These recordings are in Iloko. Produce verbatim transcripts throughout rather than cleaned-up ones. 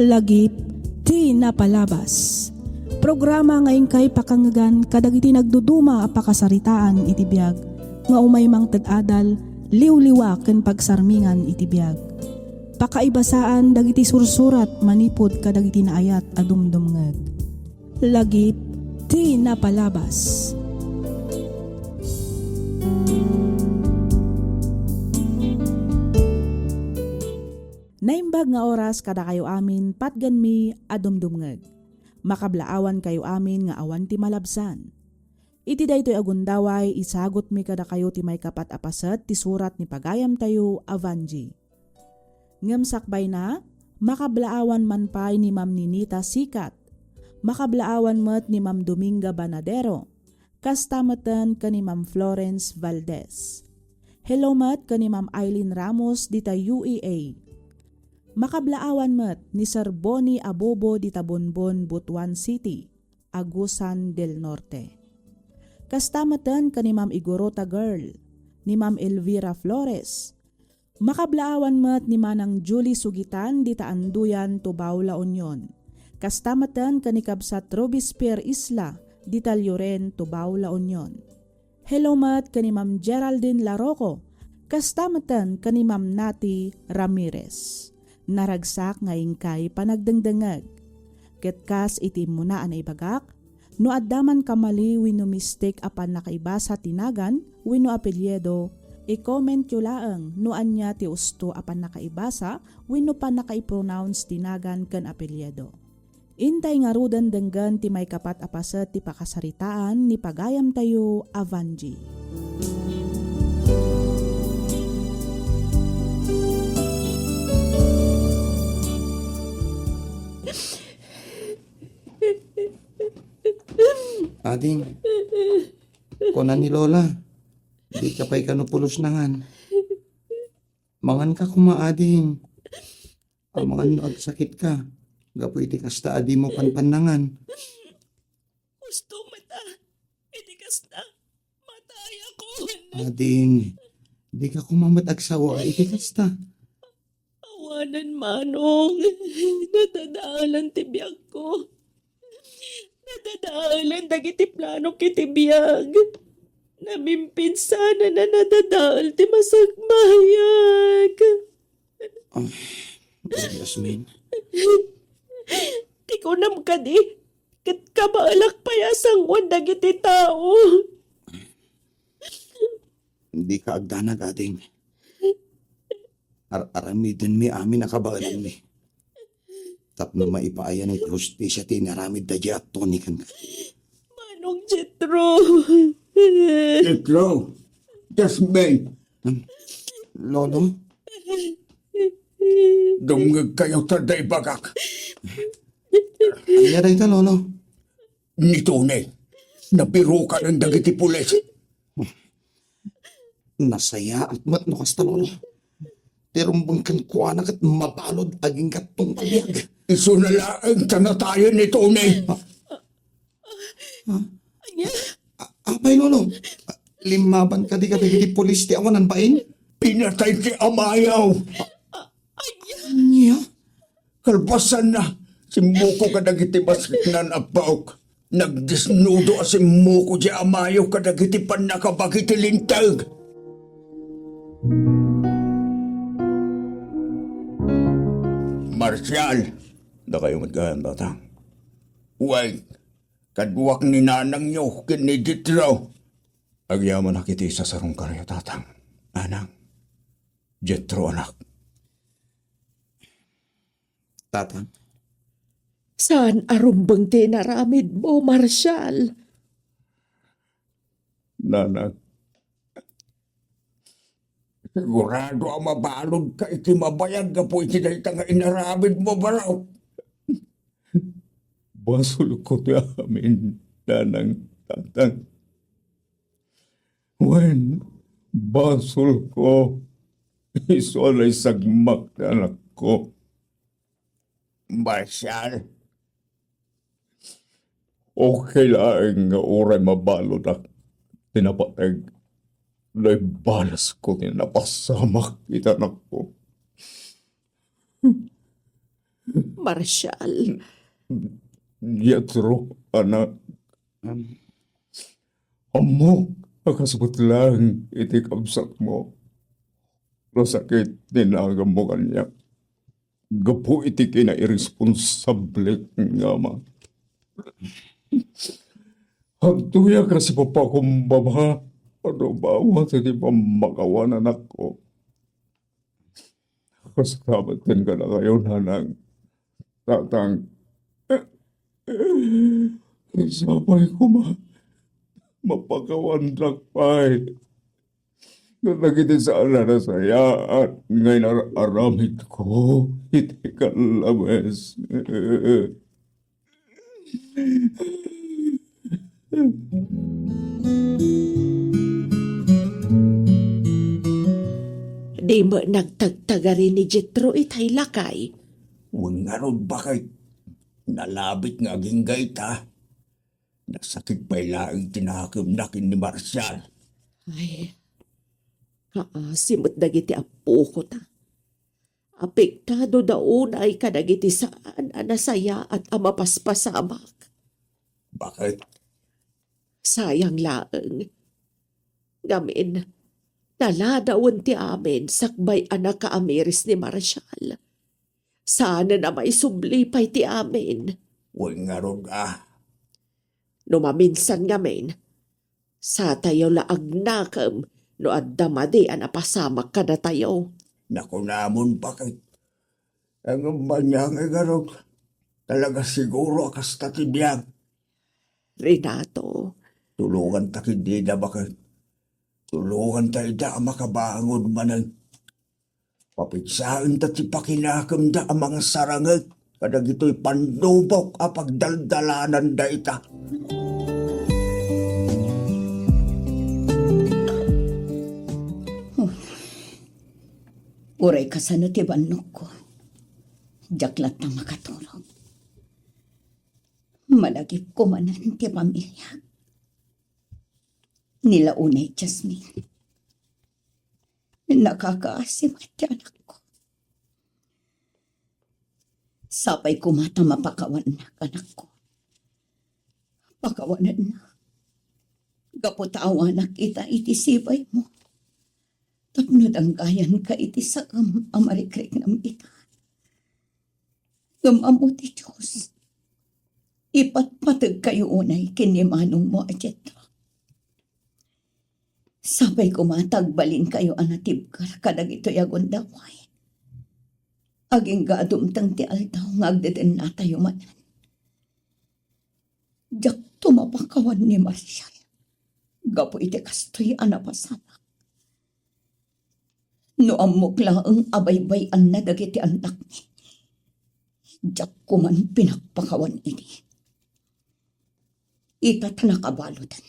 Lagip ti napalabas. Programa nga inkay pakangngegan kadagiti nagduduma a pakasaritaan iti biag nga umay mangted adal, liwliwa ken pagsarmingan iti biag. Pakaibasaan dagiti sursurat manipud kadagiti naayat a dumdumngeg. Lagip ti napalabas. Naimbag nga oras kadakayo amin, patgenmi a dumdumngeg. Makablaawankayo amin nga awan ti malabsan. Iti daytoy a gundaway, isagutmi kadakayo ti maikapat a paset ti surat ni pagayamtayo a Vangie. Ngem sakbayna, makablaawan man pay ni Ma'am Ninita Sikat. Makablaawan met ni Ma'am Dominga Banadero. Kasta meten ken ni Ma'am Florence Valdez. Hello met ken ni Ma'am Eileen Ramos dita U E A. Makablaawan met ni Sir Bonnie Abobo dita Bonbon, Butuan City, Agusan del Norte. Kasta meten ken ni Ma'am Igorota Girl, ni Ma'am Elvira Flores. Makablaawan met ni Manang Julie Sugitan dita Anduyan, Tubao, La Union. Kasta meten ken ni Kabsat Robespierre Isla dita Lloren, Tubao, La Union. Hello met ken ni Ma'am Geraldine Laroco, kasta meten ken ni Ma'am Nati Ramirez. Naragsak nga inkay panagdengdengngeg. Ket kas iti immuna a naibagak, no adda man kamali wenno mistake a pannakaibasa ti nagan wenno apelyido, i-commentyo laeng no ania ti usto a pannakaibasa wenno pannakaipronounce ti nagan ken apelyido. Intay ngaruden denggen ti maikapat a paset ti pakasaritaan ni pagayamtayo a Vangie. Ading, kuna ni Lola, dika pay kano pulos nangan. Manganka koma, ading. Amangan no agsakitka gapu iti kasta a dimo panpannangan. Usto met a iti kasta, matayakon. Ading, dika koma met agsawa iti kasta. Awanen, manong, nadadaelan ti biagko. Nadadaelan dagiti planok iti biag. Namimpinsanan a nadadael ti masakbayag. Ah, Yasmin. Ti kunam kadi, ket kabaelak pay a sangoan dagiti tao. Dika agdanag, ading. Ar-, aramidenmi amin a kabaelanmi. Tapno maipaayan iti hustisia ti inaramid daydiay a Tony kenka. Manong Jetro. Jetro. Jasmine. Hmm? Lolo? Dumngegkayo ta adda ibagak. Ania dayta, Lolo? Ni Tony, nabirukanen dagiti pulis. Nasayaat met no kasta, Lolo. Ti rumbeng kenkuana ket mabalud agingga tunggal biag. Isuna laeng ta natayen ni Tony. Ha? Ha? Ania? A-, apay, Lolo? Limmaban kadi kadagiti pulis ti awanan bain? Pinatay ti amayo. Ania? Ania? Kalpasanna, simmuko kadagiti basketnan a paok. Nagdesnudo a simmuko ti amayo kadagiti pannakabagi ti linteg. Marcial. Dakayo met gayam, Tatang. Wen, kaduak ni nanangyo ken ni Jetro. Agyamanak iti sasarungkaryo, Tatang. Nanang, Jetro, anak. Tatang. Saan a rumbeng ti inaramidmo, Marcial? Nanang, sigurado a mabaludka iti mabayag gapu iti dayta nga inaramidmo, barok. Basolko ti amin, Nanang, Tatang. Wen, basolko. Isu a naisagmak ti anakko. Marcial. Okay laeng nga uray mabaludak ti napateg, no ibalasko ti napasamak iti anakko. Marshall. Jethro, anak. Ammok a kas met laeng iti kabsatmo. Nasakit ti naganmo kaniak gapu iti kinairresponsable nga ama. Agtoyak a sipapakumbaba, ano ba, iti pammakawan, anakko. Kas kabaten kadakayo, nanang, tatang. Sapay koma, mapakawandak pay kadagiti saan a nasayaat nga inar-aramidko iti kallabes. Di met nagtagtagari ni Jetro itay, lakay. Wen ngarud, baket, nalabit nga agingga ita. Nasakit pay laeng ti nakemna ken ni Marshall. Ay, kaasi met dagiti appokota. Apektado da unay kadagiti saan a nasayaat a mapaspasamak. Baket? Sayang laeng. Ngamin, naladawen ti amin sakbay a nakaamiris ni Marshall. Saanen a maisubli pay ti amin. Wen ngarud a. No maminsan ngamin, satayo la agnakem no adda madi a napasamak kadatayo. Nakunamon, baket. Ngem ania ngay ngarud, talaga siguro a kasta ti biag. Renato. Tulonganta ketdi ida, baket. Tulonganta ida a makabangon manen. Papigsaenta ti pakinakemda a mangasarangek kadagitoy pannubok a pagdaldalananda ita. Uray kasano ti bannogko, diak latta makaturog. Malagipko manen ti pamiliak. Ni la unay Jasmine. Nakakaasi met ti anakko. Sapay koma ta mapakawannak, anakko. Pakawanennak. Gapu ta awanak ita iti sibaymo. Tapno danggayanka iti saem a marikriknam ita. Ngem ammo ti Dios, ipatpategkayo unay ken ni manongmo a Jetro. Sapay koma ta agbalinkayo a natibker kadagitoy a gundaway. Agingga a dumteng ti aldaw nga agdedennatayo manen. Diakto mapakawan ni Marshall gapu iti kastoy a napasamak. No ammok laeng a baybay-anna dagiti annakmi, diak koman pinakpakawan idi. Ita ta nakabaludan.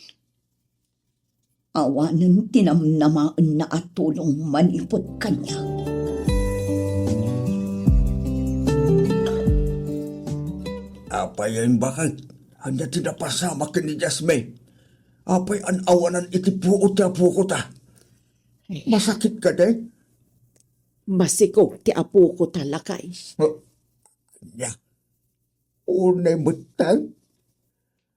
Awanen ti namnamaenna a tulong manipud kaniak. Apay, imbakag, ania ti napasamak ken ni Jasmine? Apay, an-awanan iti puot ti apokota? Eh. Masakit kadi? Masikog ti apokota, lakay. Ah, ania? Unay metten?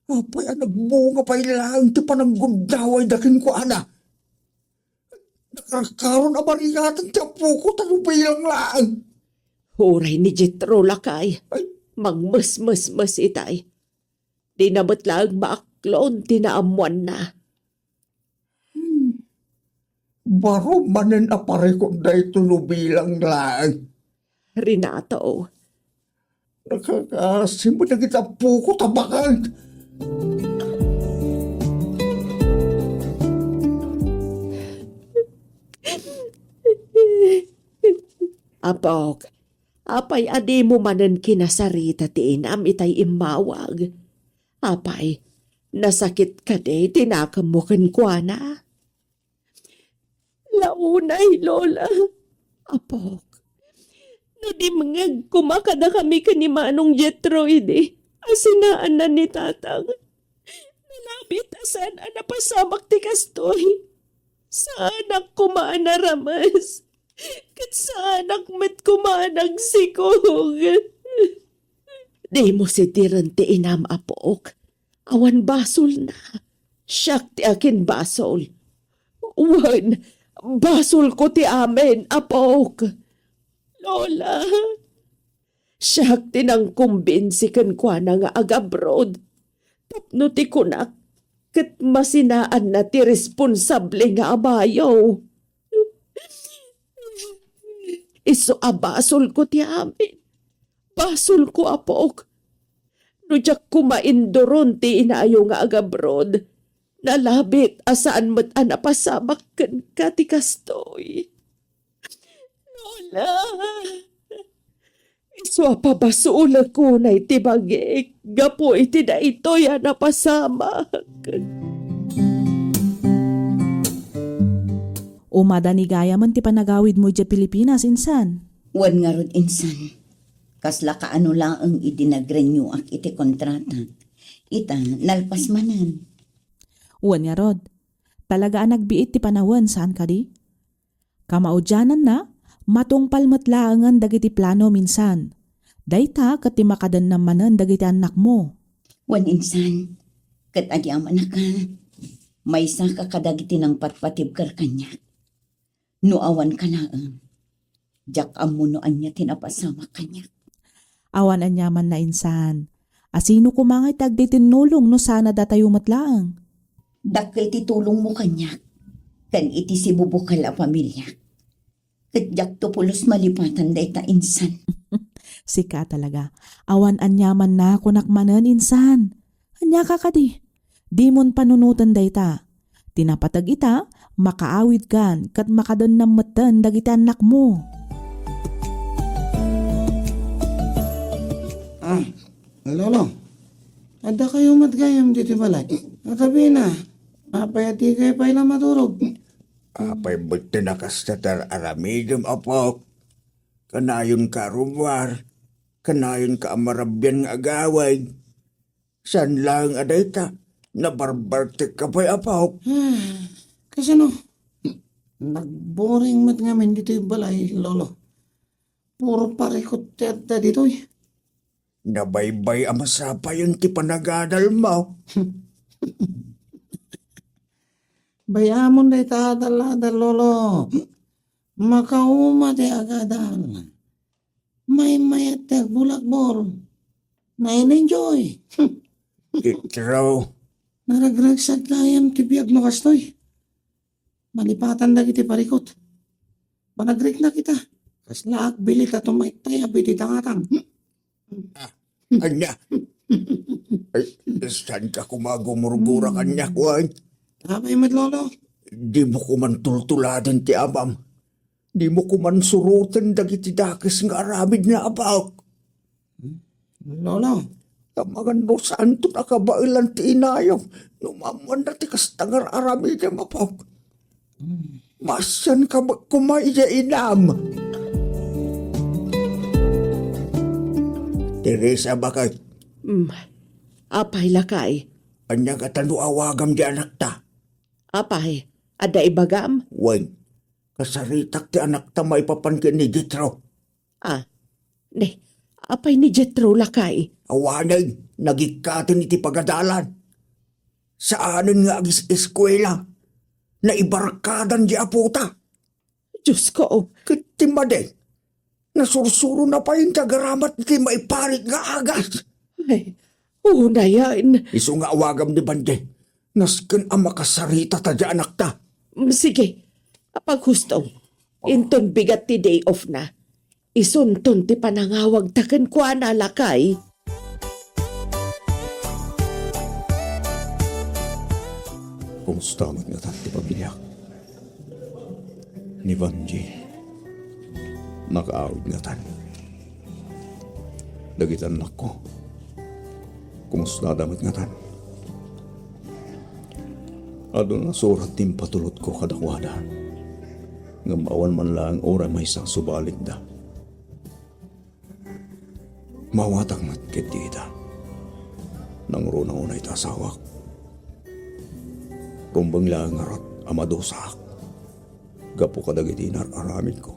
Apay a nagbunga pay laeng ti pananggundawayda kenkuana. Nakarkaron a marigaten ti apokota no bilang laeng. Uray ni Jetro, lakay. Ay. Mangmesmesmes itay. Dina met laeng maaklon ti naammoanna. Hmm. Baro manen a parikut daytoy no bilang laeng. Renato. Nakakasim dagiti apokota, baket. Apok, apay a dimo manen kinasarita ti inam itay immawag? Apay, nasakit kadi ti nakemmo kenkuana? Launay, Lola. Apok, nadimngeg koma kadakami ken ni Manong Jetro idi a sinaanna ni Tatang. Nalabit a saan a napasamak ti kastoy. Saanak koma a narames. Ket saanak met koma a nagsikog. Dimo sitiren ti inam, apok. Awan basolna. Siak ti akinbasol. Wen, basolko ti amin, apok. Lola, siak ti nangkumbinsi kenkuana nga agabroad tapno ti kunak ket masinaanna ti responsable nga amayo. Isu a basolko ti amin. Basolko, apok. No diak koma induron ti inayo nga agabroad, nalabit a saan met a napasamak kenka ti kastoy. Lola, isu a pabasolek unay ti bangik gapu iti daytoy a napasamak. Umada ni gayamen ti panagawidmo idiay Pilipinas, insan? Wen ngarud, insan. Kasla kaano laeng idi nagrenewak iti kontratak. Ita, nalpas manen. Wen ngarud, talaga a nagbiit ti panawen, saan kadi? Kamaudiananna, matungpal met laengen dagiti plano, insan. Dayta ket ti makadennam manen dagiti annakmo. Wen, insan, ket agyamanak a, maysaka kadagiti nangpatpatibker kaniak. No awanka laeng, diak ammo no ania ti napasamak kaniak. Awan aniamanna, insan. A sino koma ngay ti agtitinnulong no saan a datayo met laeng? Dakkel ti tulongmo kaniak ken iti sibubukel a pamiliak. Ket diakto pulos malipatan dayta, insan. Sika talaga. Awan aniamanna, kunak manen, insan. Aniaka kadi? Dimon panunoten dayta. Ti napateg ita, makaawidkan ket makadennam metten dagiti annakmo. Ah, Lolo, addakayo met gayam ditoy balay. Agabina, apay a dikay pay la maturog? Apay met ti nakasta ti ar-aramidem, apok? Kanayonka a rummuar, kanayonka a marabian nga agawid. Saan laeng a dayta, nabarbartekka pay, apok? Ah, kasano? Nagboring met ngamin ditoy balay, Lolo. Puro parikot ti adda ditoy. Nabaybay a masapayen ti panagadalmo. Bay-amon dayta adal-adal, Lolo. Makauma ti agadal. Maymayat ti agbolagbol. Na-enjoy. Itro. Naragragsak gayam ti biag no kastoy. Malipatan dagiti parikot. Panagriknak ita. Kasla agbilit a tumaytayab iti tangatang. Ah, ania? Ay, saanka koma gumurgura kaniak, wen? Apay met, Lolo? Dimo koman tultuladen ti amam. Dimo koman suroten dagiti dakes nga aramidna, apok. Lolo. Amangan no saanto nakabaelan ti inayo, no maammoanna ti kasta nga ar-aramidem, apok. Maasianka met koma idiay inam. Teresa, baket. Mm. Apay, lakay? Ania ngata no awagam di anakta? Apay, adda ibagam? Wen, kasaritak ti anakta maipapan ken ni Jetro. Ah, ne, apay ni Jetro, lakay? Awanen, nagikkaten iti pagadalan. Saanen nga agis-eskuela. Naibarkadan di apota. Diosko. Ket ti madi, nasursurona pay ti agaramat iti maiparit nga agas. Ay, unayen. Isu nga awagam ni Bande. Nasken a makasarita ta di anakta. Mm, sige. Apaghusto. Inton bigat ti day off na, isunton ti panangawagta kenkuana, lakay. Kumusta met ngatan ti pamiliak? Ni Vanji, nakaawid ngatan. Dagiti annakko, kumustada met ngatan? Aduna surat ti impatulodko kadakuada, ngem awan man laeng uray maysa a subalikda. Maawatak met ketdi ita. Nangruna unay ti asawak. Rumbeng laeng ngarud a madusaak gapu kadagiti inar-aramidko.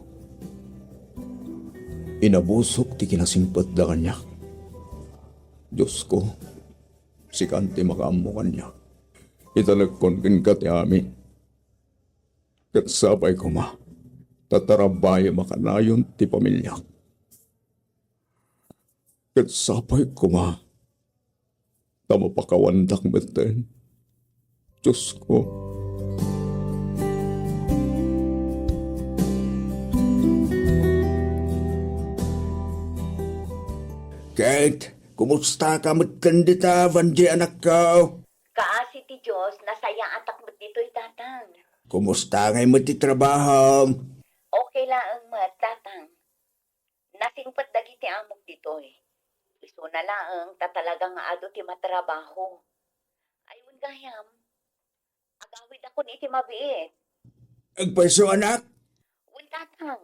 Inabusok ti kinasingpetda kaniak. Diosko, sikan ti makaammo kaniak. Italekkon kenka ti amin. Ket sapay koma, ta tarabayem a kanayon ti pamiliak. Ket sapay koma, ta mapakawandak metten. Diosko. Ket, kumusta ka metten dita, Vanjie anakko? Kaasi ti Dios, nasayaatak met ditoy, Tatang. Kumusta ngay met ti trabahom? Okay laeng met, Tatang. Nasingpet dagiti amok ditoy. Isuna laeng ta talaga nga adu ti matrabaho. Ay, wen gayam, agawidakon iti mabiit. Agpayso, anak? Wen, Tatang.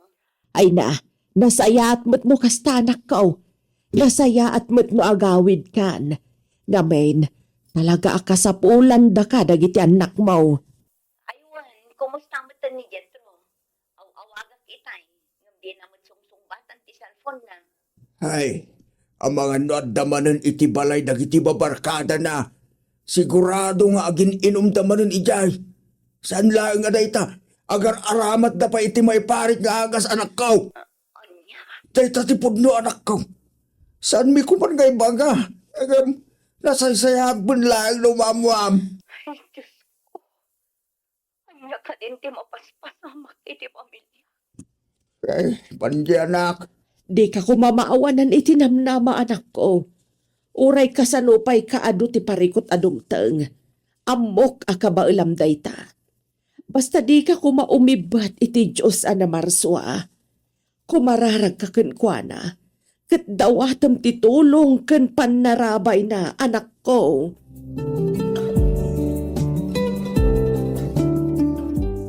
Ay na, nasayaat met no kasta, anakko. Nasayaat met no agawidkan. Ngamin, talaga a kasapulandaka dagiti annakmo. Ay, wen, kumusta met ni Jetro? Aw-awagak itay, ngem dina met sungsungbatan ti cellphone-na. Ay, amangan no adda manen iti balay dagiti babarkadana. Sigurado nga agin-inumda manen idiay. Saan laeng a dayta, agar-aramatda pay iti maiparit nga agas, anakko. Ania? Dayta ti pudno, anakko. Saanmi koman nga ibaga? Ngem, nasaysayaat met laeng no umammoam. Ay, Diosko. Ania kadin ti mapaspasamak iti pamilya? Ay, Vanjie, anak. Dika koma maawanan iti namnama, anakko. Uray kasano pay kaadu ti parikut a dumteng, ammok a kabaelam dayta. Basta dika koma umibat iti Dios a namarsua. Kumararagka kenkuana, ket dawatem ti tulong ken pannarabayna, anakko.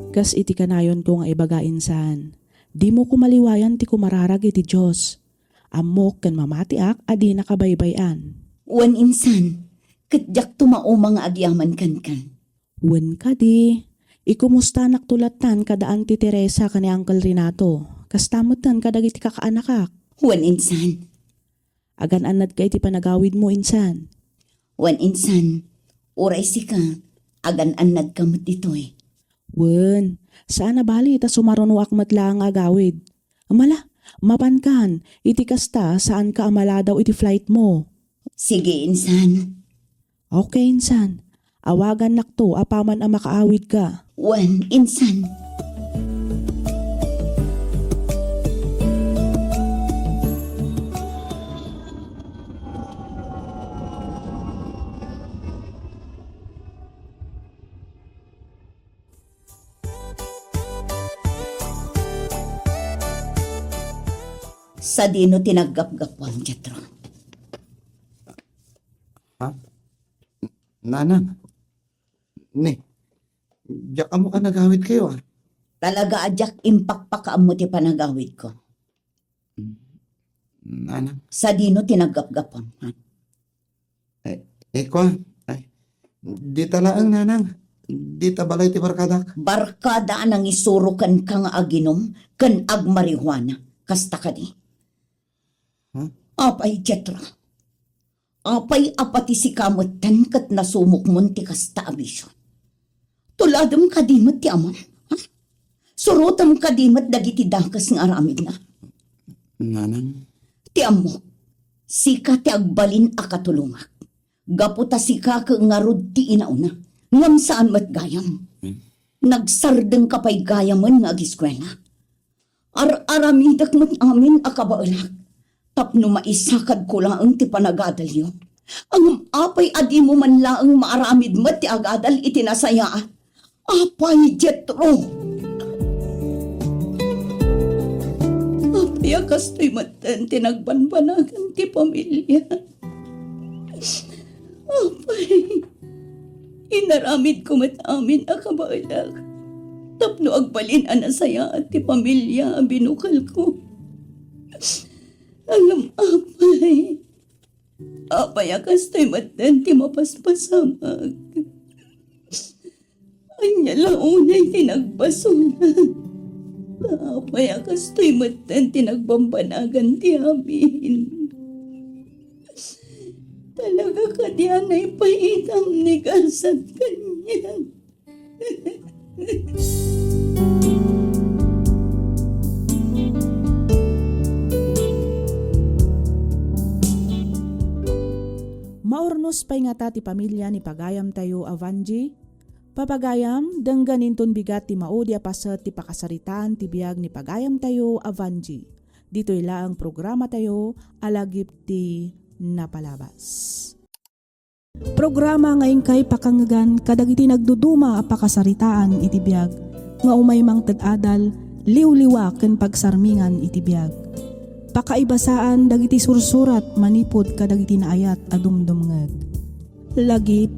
Kas iti kanayonko nga ibaga insan, dimo koma liwayan ti kumararag iti Dios. Ammok ken mamatiak a dina kabaybay-an. Wen insan, ket diakto mauma nga agyaman kenka. Wen kadi, ikumustanakto lattan kada Auntie Teresa ken ni Uncle Renato, kasta metten kadagiti kakaanakak. Wen insan. Agan-annadka iti panagawidmo insan. Wen insan, uray sika, agan-annadka met ditoy. Wen, saan a bali ta sumarunoak met laeng nga agawid. Mala, mapankan, iti kasta, saanka a maladaw iti flightmo. Sige, insan. Okay, insan. Awagannakto apaman a makaawidka. Wen, insan. Sadino ti naggapgapuam, Jetro? Ha? Nanang, ni, diak ammo a panagawidkayo, a. Talaga a diak impakpakaammo ti panagawidko. Nanang. Sadino ti naggapgapuam, ha? Eh, eh, kua, ay, dita laeng, Nanang. Dita balay ti barkadak. Barkada a nangisuro kenka nga aginum ken agmarihuana. Kasta kadi? Ha? Apay, Jetro? Apay a pati sika metten ket nasumokmon ti kasta a bisio? Tuladem kadi met ti amam? Ha? Surotem kadi met dagiti dakes nga aramidna? Nanang. Ti ammok, sika ti agbalin a katulongak. Gapu ta sika ket ngarud ti inauna, ngem saan met gayam. Hmm. Nagsardengka pay gayamen nga agiskuela. Ar-aramidek met amin a kabaelak tapno maisakadko laeng ti panagadalyo. Ngem apay a dimo man laeng maaramid met ti agadal iti nasayaat? Apay, Jetro? Apay a kastoy metten ti nagbanbanagan ti pamilya? Apay, inaramidko met amin a kabaelak tapno agbalin a nasayaat ti pamilya a binukelko. Ngem apay, apay a kastoy metten ti mapaspasamak? Ania la unay ti nagbasolak? Apay a kastoy metten ti nagbambanagan ti amin? Talaga kadi a naipahitam ni gasat kaniak? Maurnos pay ngata ti pamilia ni pagayamtayo a Vangie? Papagayam, denggen inton bigat ti maudi a paset ti pakasaritaan ti biag ni pagayamtayo a Vangie. Ditoy laeng programatayo a Lagip ti Napalabas. Programa nga inkay pakangegan kadagiti nagduduma a pakasaritaan iti biag nga umay mangted adal, liwliwa ken pagsarmingan iti biag. Pakaibasaan dagiti sursurat manipud kadagiti naayat a dumdumngeg. Lagip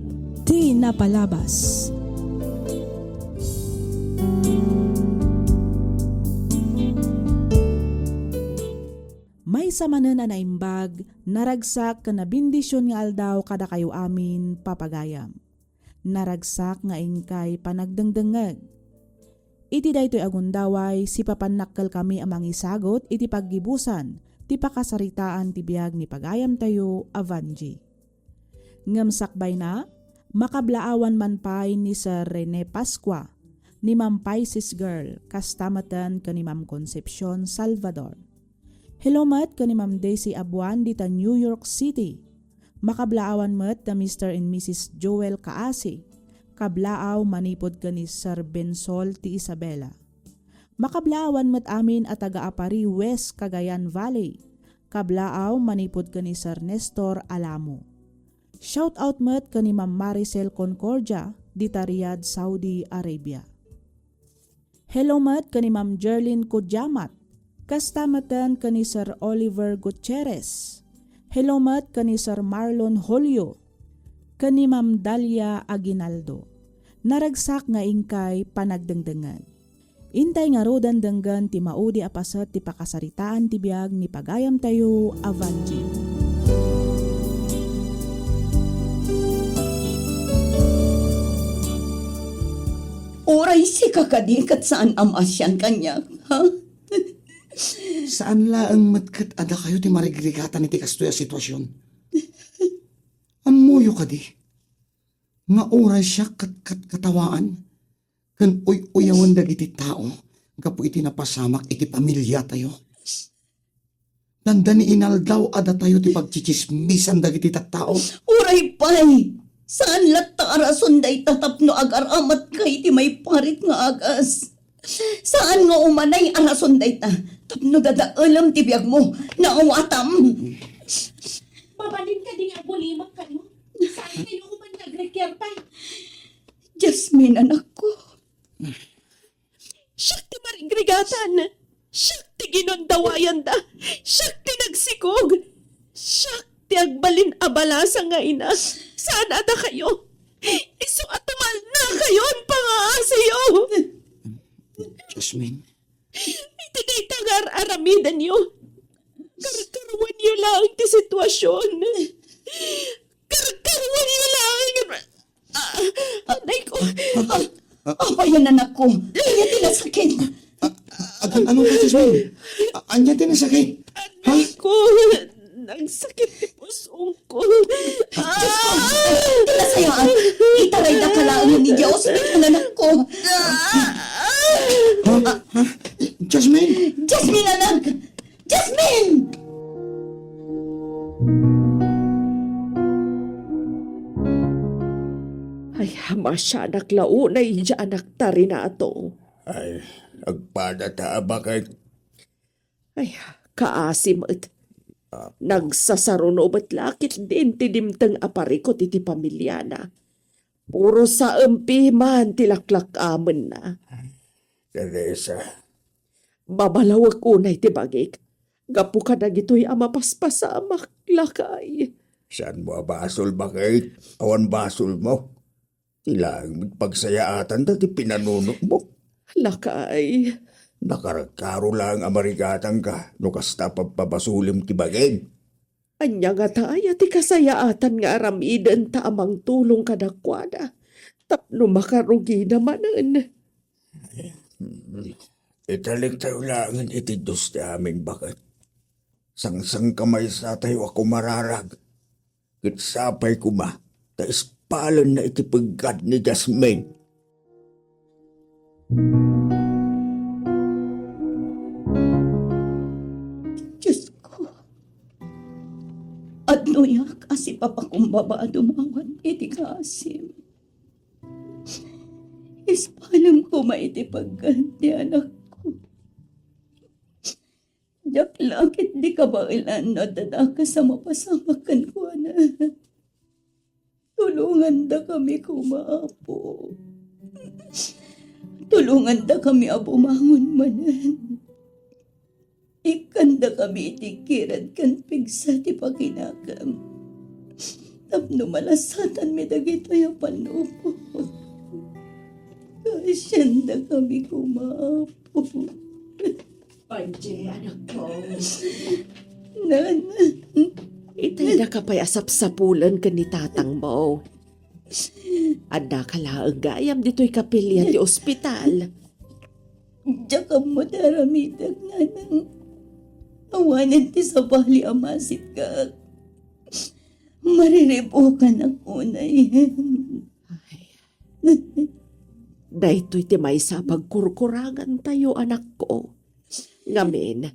ti Napalabas. Maysa manen a naimbag, naragsak ken nabendision nga aldaw kadakayo amin, papagayam. Naragsak nga inkay panagdengdengngeg. Iti daytoy a gundaway, sipapannakkelkami a mangisagut iti paggibusan ti pakasaritaan ti biag ni pagayamtayo a Vangie. Ngem sakbayna, makablaawan man pay ni Sir Rene Pascua, ni Ma'am Pisces Girl, kasta meten ken ni Ma'am Concepcion Salvador. Hello met ken ni Ma'am Daisy Abuan dita New York City. Makablaawan met da Mister and Missus Joel Kaasi, kablaaw manipud ken ni Sir Bensol ti Isabela. Makablaawan met amin a taga-Aparri, West Cagayan Valley, kablaaw manipud ken ni Sir Nestor Alamo. Shout out met ken ni Ma'am Maricel Concordia dita Riyadh, Saudi Arabia. Hello met ken ni Ma'am Jerlyn Kudiamat, kasta meten ken ni Sir Oliver Gutierrez. Hello met ken ni Sir Marlon Holyo, ken ni Ma'am Dalia Aguinaldo. Naragsak nga inkay panagdengdengngeg. Intay ngaruden denggen ti maudi a paset ti pakasaritaan ti biag ni pagayamtayo a Vangie. Uray sika kadi ket saan a maasian kaniak, ha? Saan laeng met ket a dakayo ti marigrigatan iti kastoy a situasion. Ammoyo kadi nga uray siak ket katkatawaan ken uy-uyawen dagiti tao gapu iti napasamak iti pamiliatayo. Dandani inaldaw a datayo ti pagtsitsismisan dagiti tattao. Uray pay, saan latta a rason dayta tapno agar-amatka iti maiparit nga agas. Saan nga umanay a rason dayta tapno dadaelem ti biagmo. Naawatam. Mabalin kadi nga agulimak kano? Saan kayo man nagrekyar pay? Jasmine, anakko. Siak ti marigrigatan. Siak ti ginundawayanda. Siak ti nagsikog. Siak ti agbalin a balasa nga ina. Saan a dakayo? Isu a tumalnakayon pangaasiyo. Jasmine. Iti dayta nga ar-aramidenyo, karkaruanyo laeng ti situasion. Karkaruanyo laeng. Ah, anay ko. Ah, ah, apayan, anakko. Ania ti nasakit? Ah, ah, ano ka, Jasmine? Ah, ania ti nasakit? Ha? Anay ko. Nagsakit ti pusong ko. Diyos ko, ah! Ti nasayaan. Itaraydaka laeng ni Dios, iti anakko. Ha? Ha? Jasmine? Jasmine, anak! Jasmine! Ay, masianak la unay idiay anakta, Renato. Ay, agpada ta a baket. Ay, kaasi met. Ah. Nagsasaruno met la ketdin ti dimteng a parikut iti pamiliana. Puro saem piman ti laklak-amenna. Teresa. Mabalawek unay ti bangik gapu kadagitoy a mapaspasamak, lakay. Saanmo a basol, baket? Awan basolmo. Ti laeng met pagsayaatanta ti pinanunotmo. Lakay. Nakarkaro laeng a marigatanka no kasta a pabpabasolem ti bangim. Ania ngata aya ti kasayaatan nga aramidenta a mangtulong kadakuada tapno makarugina manen? Italiktayo laengen iti Dios ti amin, baket. Sangsangkamaysatayo a kumararag, ket sapay koma ta ispalenna iti peggad ni Jasmine. Diosko, adtoyak a sipapakumbaba a dumawat iti kaasim. Ispalem koma iti peggad ti anakko. Diak la ketdi kabaelan no adda dakes a mapasamak kenkuana. Tulongandakami koma, Apo. Tulongandakami a bumangon manen. Ikkandakami iti kirad ken pigsa ti pakinakam tapno malasatanmi dagitoy a pannupot. Kaasiandakami koma, Apo. Angie, anakko. Nana. Itay daka pay a sapsapulen ken ni tatangmo. Addaka laeng gayam ditoy kapilya ti ospital. Diak ammo ti aramidek, nanang. Awanen ti sabali a masitkak. Maririb-okanak unay. Ay. Daytoy ti maysa a pagkurkurangantayo, anakko. Ngamin,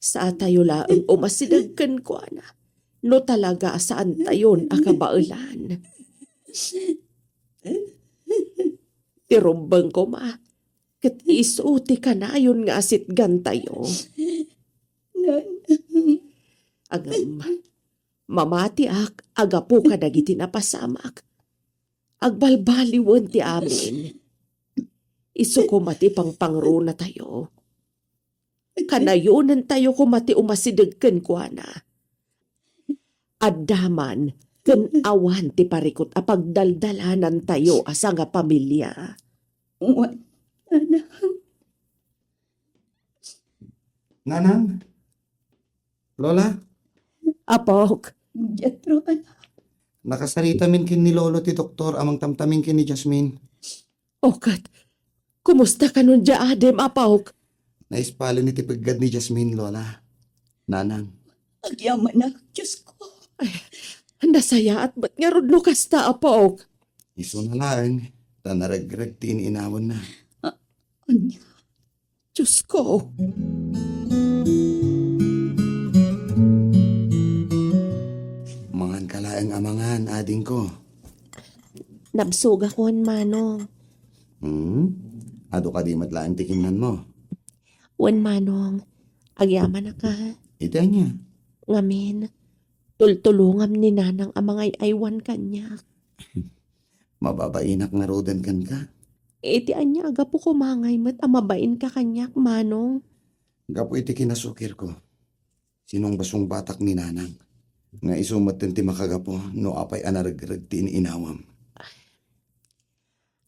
saatayo laeng umasideg kenkuana no talaga a saantayon a kabaelan. Ti rumbeng koma, ket isu ti kanayon nga asitgantayo. Ngem, mamatiak a gapu kadagiti napasamak. Agbalbaliwen ti amin. Isu koma ti pangpangrunatayo. Kanayonentayo koma ti umasideg kenkuana. Adda man ken awan ti parikut a pagdaldalanantayo a sangapamilia. Wen, nanang. Nanang? Lola? Apok. Jethro, anak. Nakasaritamin ken ni Lolo ti doktor a mangtamtamin ken ni Jasmine. O ket, kumusta kanon dia adim, apok? Naispalen iti peggad ni Jasmine, Lola. Nanang. Agyamanak, Diosko. Ay, nasayaat met ngarud no kasta, apok. Isuna laeng, ta naregreg ti in-inawanna. A-, ania? Diosko. Manganka laeng a mangan, adingko. Nabsogakon, Manong. Hmm? Adu kadi met laeng ti kinnanmo? Wen, Manong. Agyamanak a. Iti ania? Ngamin, tultulongam ni Nanang a mangay-aywan kaniak. Mababainak ngaruden kenka. Iti ania a gapu koma ngay met a mabainka kaniak, Manong? Gapu iti kinasukirko, sinungbasungbatak ni Nanang, nga isu metten ti makagapu no apay a naregreg ti in-inawam.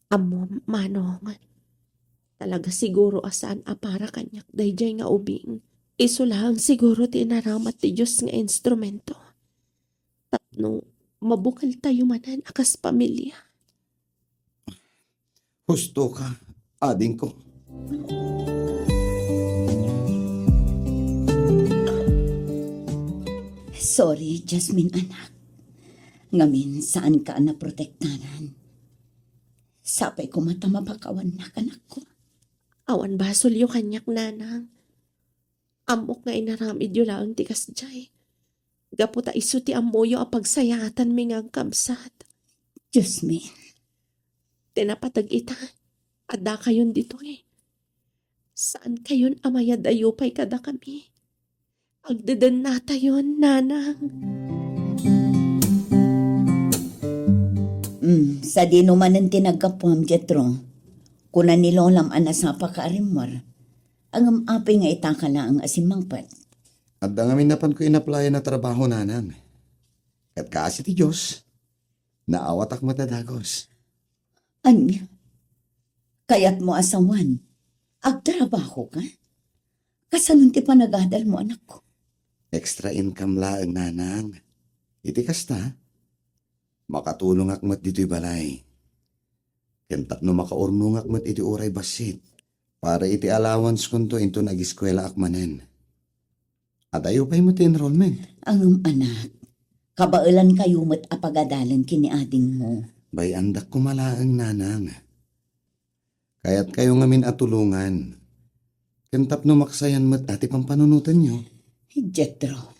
Ammom, Manong, talaga siguro a saan a para kaniak daydiay nga ubing. Isu laeng siguro ti inaramat ti Dios nga instrumento tapno mabukeltayo manen a kas pamilia. Husto ka, adingko. Sorry, Jasmine, anak. Ngamin, saanka a naprotektanan. Sapay koma ta mapakawannak, anakko. Awan basolyo kaniak, Nanang. Ammok nga inaramidyo laeng ti kasdiay. Gapu ta isu ti ammoyo a pagsayaatanmi nga agkabsat. Jasmine. Ti napateg ita, addakayon ditoy. Saankayon a mayadayo pay kadakami. Agdedennatayon, Nanang. Mm, sadino manen ti naggapuam, Jethro? Kuna ni Lolam a nasapaka a rimmuar. Ngem apay nga itaka laeng a simmangpet? Adda ngamin napanko inaplayan a trabaho, Nanang. Ket kaasi ti Dios, naawatak met a dagus. Ania? Kayatmo a sawen, agtrabahoka? Kasanon ti panagadalmo, anakko? Extra income laeng, Nanang. Iti kasta, makatulongak met ditoy balay. Ken tapno makaurnongak met iti uray bassit, Para iti allowance kunto inton agiskuelaak manen. Adayo pay met ti enrollment. Ngem, anak, kabaelankayo met a pagadalen ken ni adingmo. Bay-andak koma laeng, nanang. Kayatkayo ngamin a tulongan. Ken tapno maksayan met a ti pampanunotenyo. Jethro.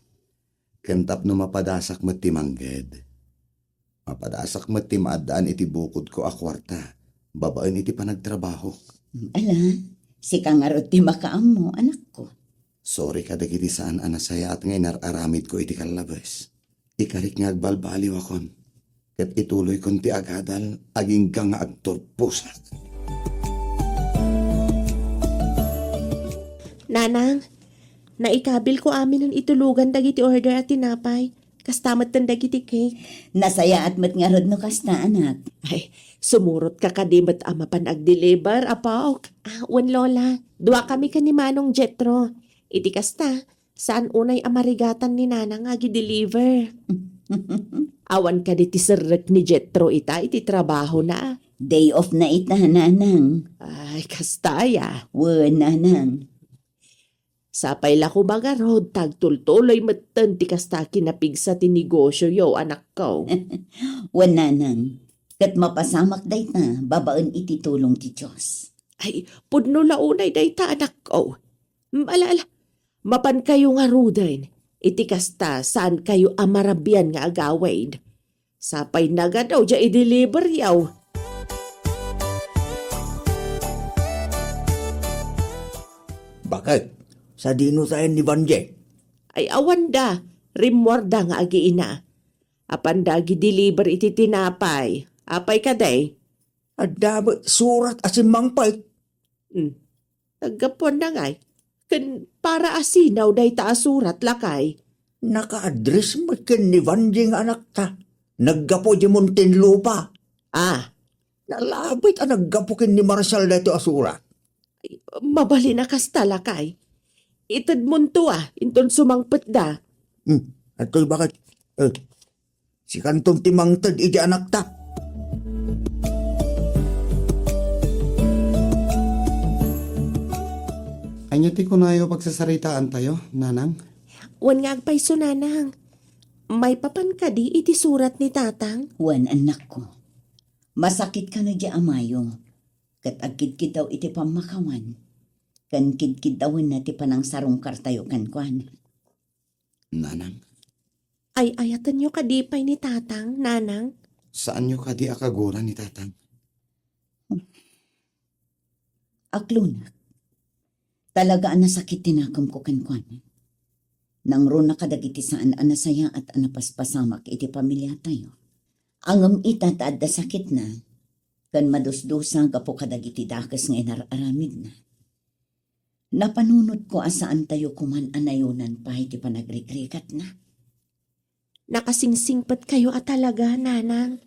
Ken tapno mapadasak met ti mangged. Mapadasak met ti maaddaan iti bukodko a kuarta babaen iti panagtrabahok. Ala, sika ngarud ti makaammo, anakko. Sorry kadagiti saan a nasayaat nga inar-aramidko iti kallabes. Ikarik nga agbalbaliwakon, ket ituloykon ti agadal agingga nga agturposak. Nanang, naikabilko amin itulogan dagiti order a tinapay. Kasta metten dagiti cake. Nasayaat met ngarud no kasta, anak. Ay, sumurotka kadi met a mapan agdeliver, apok? Ah, wen, Lola. Duakami ken ni Manong Jethro. Iti kasta, saan unay a marigatan ni Nanang nga agideliver. Awan kadi ti serrek ni Jethro ita iti trabahona? Day off na ita, Nanang. Ay, kasta aya. Wen, Nanang. Sapay la koma ngarud ta agtultuloy metten ti kasta a kinapigsa ti negosioyo, anakko. Wen, Nanang, ket mapasamak dayta babaen iti tulong ti Dios. Ay, pudno la unay dayta, anakko. Ala, ala, mapankayo ngaruden. Iti kasta, saankayo a marabian nga agawid. Sapay nagadaw diay i-deliver yaw. Bakit? Sadino sayan ni Vanjie? Ay, awanda. Rimmuarda nga agiina. Apanda agi-deliver iti tinapay. Apay kadi? Adda met surat a simmangpet. Hmm. Naggapuanna ngay. Ken para asino dayta a surat, lakay? Naka-address met ken ni Vanjie nga anakta. Naggapu idiay Muntinlupa. Ah. Nalabit a naggapu ken ni Marshall daytoy a surat. Ay, mabalin a kasta, lakay. Itedmonto, ah, inton sumangpetda. Hmm, adtoy bakit? Eh, Sikanton ti mangted iti anakta. Ania ti kunayo pagsasaritaantayo, Nanang? Wen nga agpayso, Nanang. Maipapan kadi iti surat ni Tatang? Wen, annakko. Masakit kano diay amayo, ket agkidkiddaw iti pammakawan, ken kidkiddawenna ti panangsarungkartayo kenkuana. Nanang. Ay-ayatenyo kadi pay ni Tatang, Nanang? Saanyo kadi a kaguran ni Tatang? Aklunak, talaga a nasakit ti nakemko kenkuana. Nangruna kadagiti saan a nasayaat a napaspasamak iti pamiliatayo. Ngem ita ta adda sakitna, ken madusdusa gapu kadagiti dakes nga inar-aramidna. Napanunotko a saantayo koman a nayonan pay ti panagrigrigatna. Nakasingsingpetkayo a talaga, Nanang.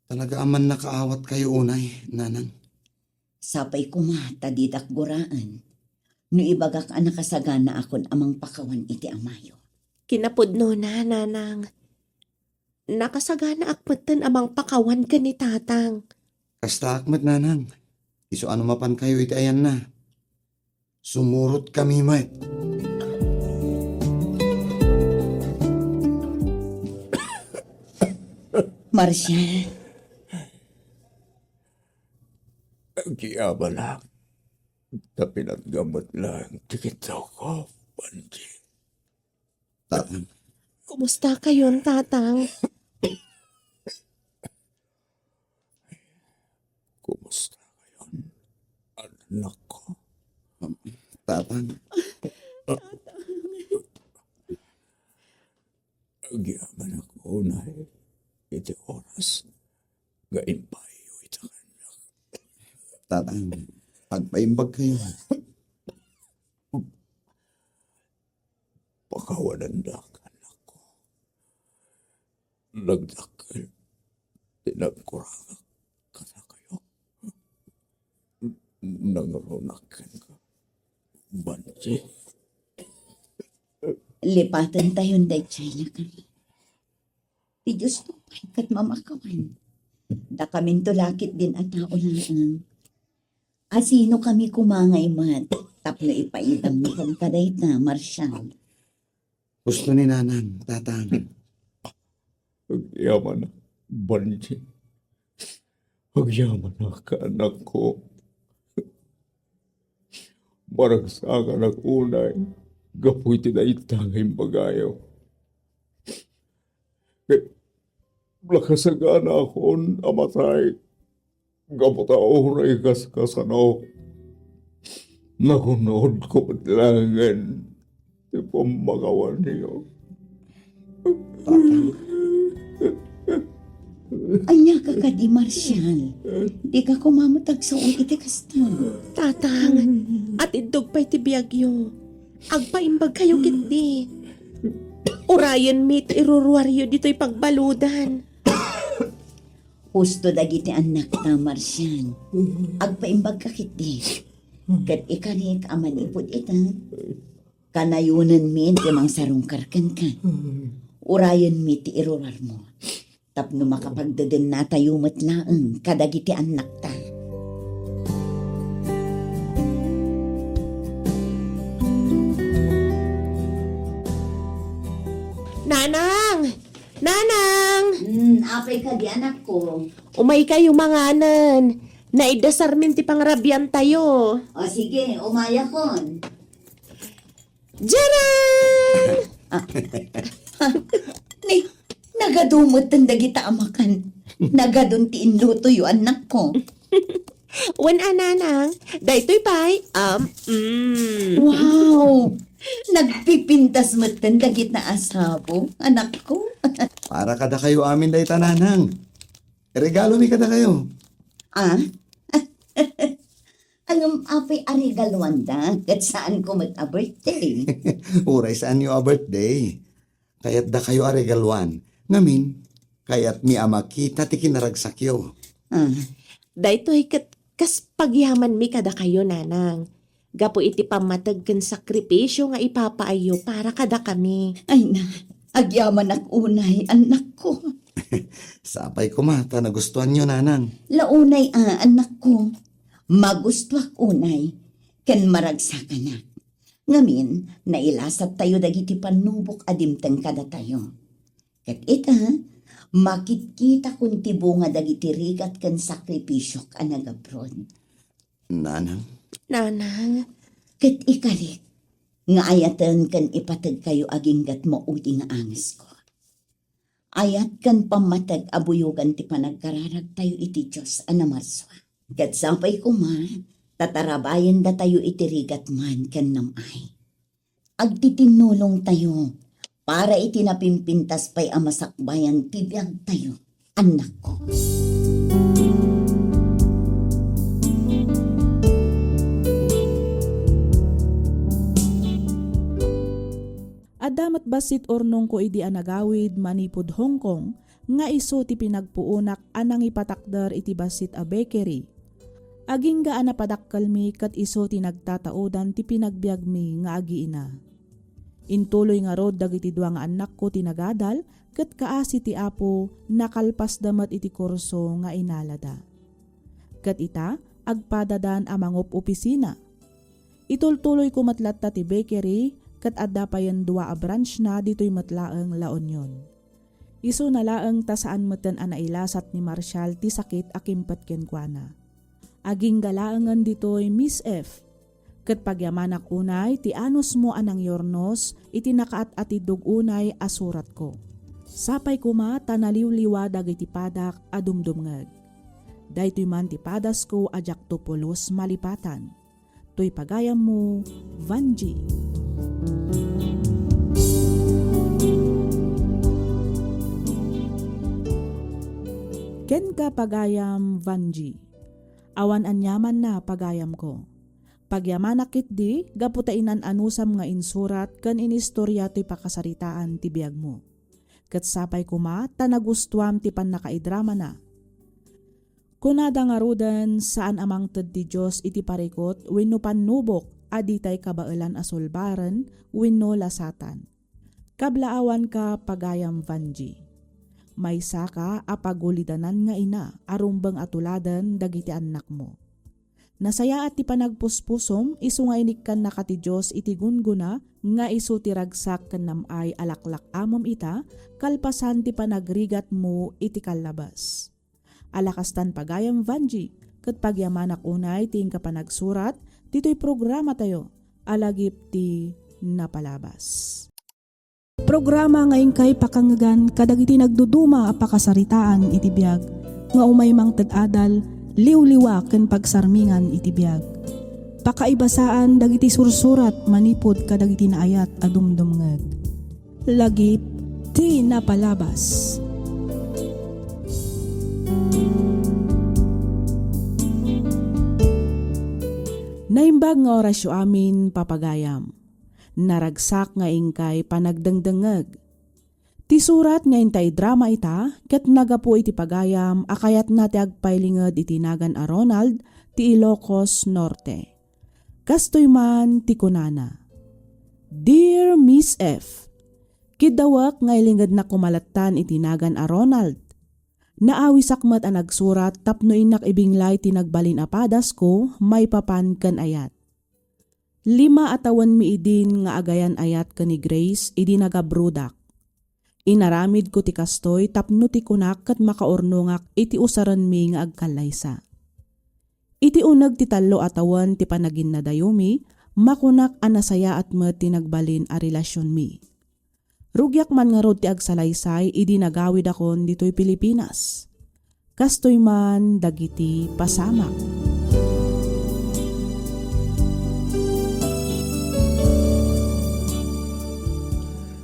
Talaga a mannakaawatkayo unay, Nanang. Sapay koma ta didak guraen no ibagak a nakasaganaakon a mangpakawan iti amayo. Kinapudnona, Nanang. Nakasaganaak metten a mangpakawan ken ni Tatang. Kastaak met, Nanang. Isu a no mapankayo iti ayanna, sumurotkami met. Marshall. Agyamanak ta pinatgam met laeng ti kiddawko, Vanjie. Tatang. Kumusta kayon, Tatang? Kumusta kayon, anakko? Tatang. Agyamanak unay iti oras nga impaayyo ita kaniak. Tatang, agpaimbagkayo. Pakawanendak, anakko. Nagdakkel ti nagkurangak kadakayo. Nangruna kenka, Vanjie. Lipatentayon daydiay, lakay. Ti Dios pay ket mamakawan. Dakaminto la ketdin a tao laeng. Asino kami koma nga imat tapno ipaidam ni kadayta, Marcial? Husto ni Nanang, Tatang. Agyamanak, Banji. Agyamanak, anakko. Maragsakanak unay gapu iti dayta nga imbagayo. Ket nakasaganakon a matay gapu ta uray kaskasano, nagun-odko met laengen ti pammakawanyo. Tatang. Ania ka kadi, Marcial? Dika koma met agsao iti kasta. Tatang, atiddog pay ti biagyo. Agpaimbagkayo ketdi. Urayenmi ti iruruaryo ditoy pagbaludan. Husto dagiti annakta, Marcial. Agpaimbagka ketdi. Ket ikarik a manipud ita, kanayonenmi ti mangsarungkar kenka. Urayenmi ti iruruarmo tapno makapagdedennatayo met laeng kadagiti annakta. Nanang! Nanang! Hmm, apay kadi, anakko? Umaykayo manganen. Naidasarmin ti pangrabiantayo. O sige, umayakon. Jaran! Ah. Ni, nagadu metten dagita a makan. Nagadun ti inlutoyo, annakko. Wen a, Nanang, daytoy pay, um, mm. Wow! Nagpipintas metten dagita a sabo, anakko. Para kadakayo amin dayta, Nanang. Regalomi kadakayo. Ah? Ngem apay a regaloanda, ket saanko met a birthday. Uray saanyo a birthday. Kayatdakayo a regaloan. Ngamin, kayatmi a makita ti kinaragsakyo. Ah. Daytoy ket kas pagyamanmi kadakayo, Nanang, gapu iti pammateg ken sakripisio nga ipapaayyo para kadakami. Ay na, agyamanak unay, annakko. Sapay koma ta nagustuanyo, Nanang. La unay a, annakko. Magustuak unay, ken maragsakanak. Ngamin, nailasattayo dagiti pannubok a dimteng kadatayo. Ket ita, makitkitakon ti bunga dagiti rigat ken sakripisiok a nagaprod. Nanang? Nanang? Ket ikarik, nga ayaten ken ipategkayo agingga't maudi nga angesko. Ayat ken pammateg a buyogan ti panagkararagtayo iti Dios a namarsua. Ket sapay koma, ta tarabayendatayo iti rigat man ken nam-ay. Agtitinnulongtayo para iti napimpintas pay a masakbayan ti biagtayo, annakko. Adda met bassit urnongko idi a nagawid manipud Hong Kong nga isu ti pinagpuonak a nangipatakder iti bassit a bakery. Agingga a napadakkelmi ket isu ti nagtataodan ti pinagbiagmi nga agiina. Intuloy ngarud dagiti dua nga annakko ti nagadal ket kaasi ti Apo, nakalpasda met iti kurso nga inalada. Ket ita, agpadadan a mangup-opisina. Itultuloyko met latta ti bakery ket adda payen dua a branch na ditoy met laeng La Union. Isuna laeng ta saan meten a nailasat ni Marshall ti sakit a kimpet kenkuana. Agingga laengen ditoy, Miss F. Ket pagyamanak unay ti anusmo a nangyurnos iti nakaat-atiddog unay a suratko. Sapay koma ta naliwliwa dagiti padak a dumdumngeg. Daytoy man ti padasko a diakto pulos malipatan. Toy pagayammo, Vanji. Kenka, pagayam Vanji. Awan aniamanna, pagayamko. Pagyamanak ketdi gapu ta inan-anusam nga insurat ken inistoria toy pakasaritaan ti biagmo. Ket sapay koma ta nagustuam ti pannakaidramana. Kunada ngaruden, saan a mangted ti Dios iti parikut wenno pannubok a ditay kabaelan a sulbaren wenno lasatan. Kablaawanka, pagayam Vanji. Maysaka a pagulidanan nga ina a rumbeng a tuladen dagiti annakmo. Nasayaat ti panagpuspusom isu nga inikkannaka ti Dios iti gunggona nga isu ti ragsak ken nam-ay a laklak-amem ita, kalpasan ti panagrigatmo iti kallabas. Ala kastan pagayam, Vanji, ket pagyamanak unay ti inka panagsurat ditoy programatayo a Lagip ti Napalabas. Programa nga inkay pakangngegan kadagiti nagduduma a pakasaritaan iti biag nga umay mangted adal, liwliwa ken pagsarmingan iti biag. Pakaibasaan dagiti sursurat manipud kadagiti naayat a dumdumngeg. Lagip ti Napalabas. Naimbag nga orasyo amin, papagayam. Naragsak nga inkay panagdengdengngeg. Ti surat nga intay drama ita ket nagapu iti pagayam a kayatna ti agpailinged iti nagan a Ronald ti Ilocos Norte. Kastoy man ti kunana, "Dear Miss F, kiddawek nga ilingednak koma lattan iti nagan a Ronald. Naawisak met a nagsurat tapno innak ibinglay ti nagbalin a padasko maipapan ken ayat. Lima a tawenmi idin nga agayan-ayat ken ni Grace idi nagabrodak. Inaramidko ti kastoy tapno ti kunak ket makaurnongak iti usarenmi nga agkallaysa. Iti uneg ti tallo a tawen ti panaginnadayomi, makunak a nasayaat met ti nagbalin a relasionmi. Rugiak man ngarud ti agsalaysay idi nagawidakon ditoy Pilipinas. Kastoy man dagiti pasamak."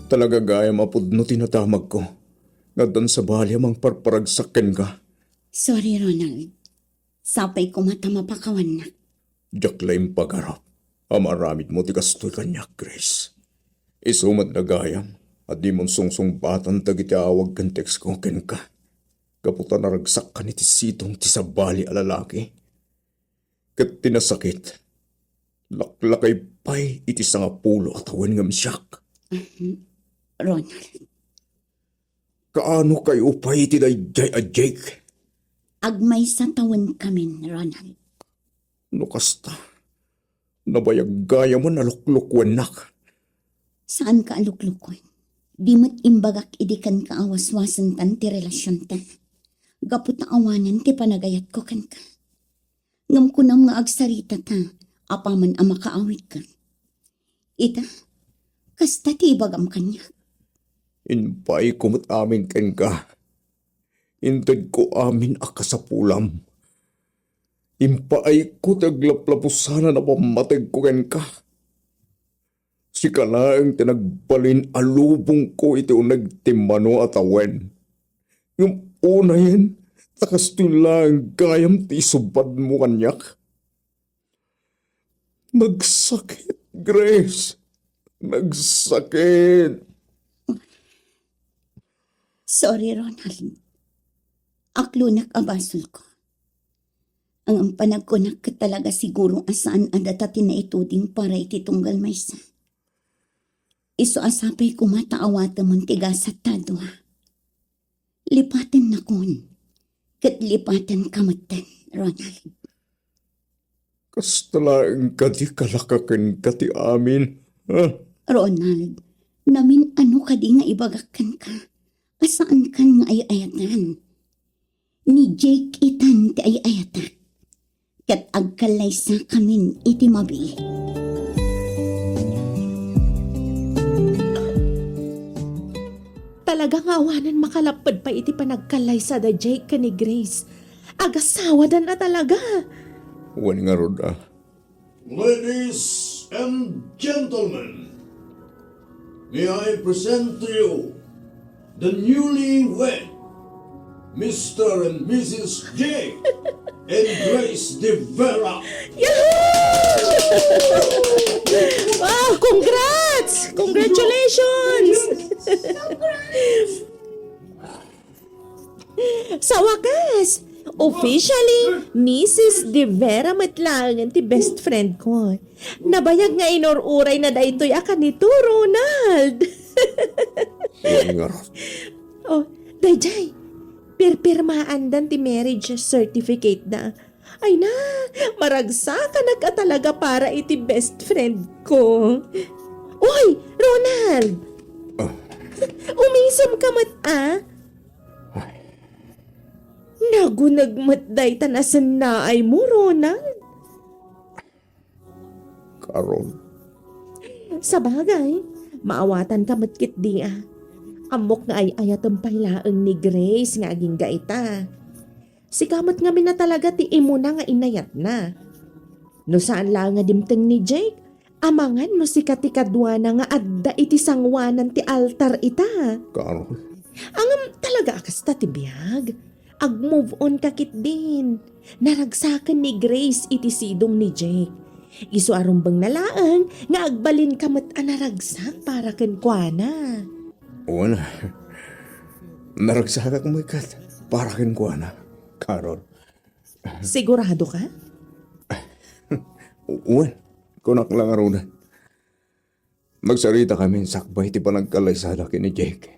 Talaga gayam a pudno ti nadamagko. Nga addan sabali a mangparparagsak kenka. Sorry, Ronald. Sapay koma ta mapakawannak. Diak la impagarup a maaramidmo ti kastoy kaniak, Grace. Isu met gayam a dimon sungsungbatan dagiti awag ken textko kenka. Gapu ta naragsakkan iti sidong ti sabali a lalaki. Ket ti nasakit, laklakay pay iti sangapulo a tawen ngem siak. Ronald. Kaano kayo pay iti daydiay a Jake? Agmaysa tawenkamin, Ronald. No kasta, nabayag gayamen a luklukuennak. Saanka a luklukuen. Di met imbagak idi kenka a waswasentan ti relasionta. Gapu ta awanen ti panagayatko kenka. Ngem kunam nga agsaritata apaman a makaawidka. Ita, kasta ti ibagam kaniak. Impaayko met amin kenka. Intedko amin a kasapulam. Impaayko ti aglaplapusanan a pammategko kenka. Sika laeng ti nagbalin a lubongko iti uneg ti mano a tawen. Ngem unayen ta kastoy laeng gayam ti isubadmo kaniak. Nagsakit, Grace. Nagsakit. Sorry, Ronald. Aklonak a basolko. Ngem panagkunak ket talaga siguro a saan a data ti naituding para iti tunggal maysa. Isu a sapay koma ta awatemon ti gasat ta dua. Lipatennakon, ket lipatenka metten, Ronald. Kasta laeng kadi kalakakenka ti amin, ha? Ronald, namin-ano kadi nga ibagak kenka a saankan nga ay-ayatan? Ni Jake itan ti ay-ayatak. Ket agkallaysakamin iti mabiit. Talaga nga awanen makalapped pay iti panagkallaysa da Jake ken ni Grace. Agasawadan a talaga. Wen ngarud a. Ladies and gentlemen, may I present to you the newlywed Mister and Missus J and Grace De Vera. Yahoo! Wow, congrats! Congratulations! Sa wakas, officially, Missus De Vera met laengen ti best friend ko. Nabayag nga inur-uray na daytoy a kanito, Ronald. Wen ngarud. Oh, dayjay, pirpirmaandan ti marriage certificate da. Ay na, maragsakanak a talaga para iti best friend ko. Uy, Ronald! Ah. Umisem ka met, ah? Ay. Naguneg met dayta nasennaay mo, Ronald. Carol. Sabagay, maawatan ka met ketdi a. Ammok nga ay-ayatem pay laeng ni Grace nga agingga ita. Sika met ngamin a talaga ti imuna nga inayatna. No saan laeng nga dimteng ni Jake, amangan no sika ti kaduana nga adda iti sangoanan ti altar ita. Carol. Ngem talaga a kasta ti biag. Ag-move on ka ketdin. Naragsaken ni Grace iti sidong ni Jake. Isu a rumbengna laeng nga agbalinka met a naragsak para kenkuana. Wen, naragsakak met ket para kenkuana, Carol. Sigurado ka? Wen, kunak la ngaruden. Magsaritakami sakbay ti panagkallaysada ken ni Jake.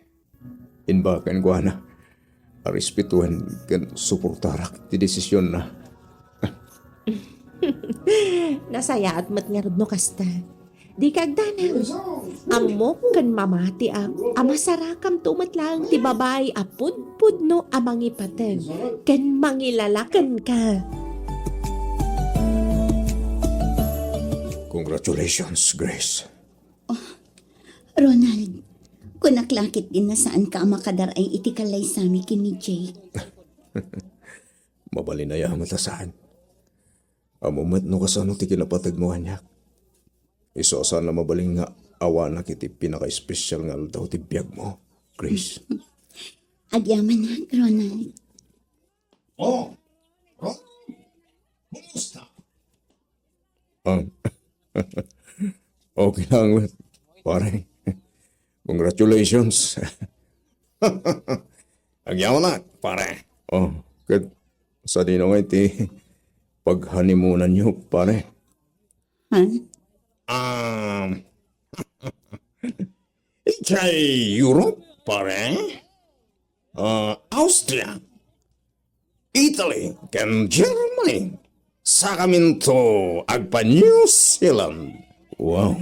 Imbag kenkuana a respetuen ken suportarak ti desisionna. Nasayaat met ngarud no kasta. Dika agdanag. Ammok ken mamatiak a masarakamto met laeng ti babai a pudpudno a mangipateg ken mangilala kenka. Congratulations, Grace. Oh, Ronald, kunak la ketdin a saanka a makadar-ay iti kallaysami ken ni Jake. Mabalin aya met a saan. Ammom met no kasano ti kinapateg mo kaniak. Isu a saan a mabalin nga awanak iti pinakaespesial nga aldaw ti biag mo, Grace. Agyamanak, Ronald. Oh, Ronald, kumusta? Ah, okay lang, pare. Congratulations. Agyamanak, pare. Oh, ket sadino ngay ti paghanimunanyo, pare? Ha? Um, idiay Europe, pare? Ah, Austria, Italy, ken Germany. Sakaminto agpa-New Zealand. Wow.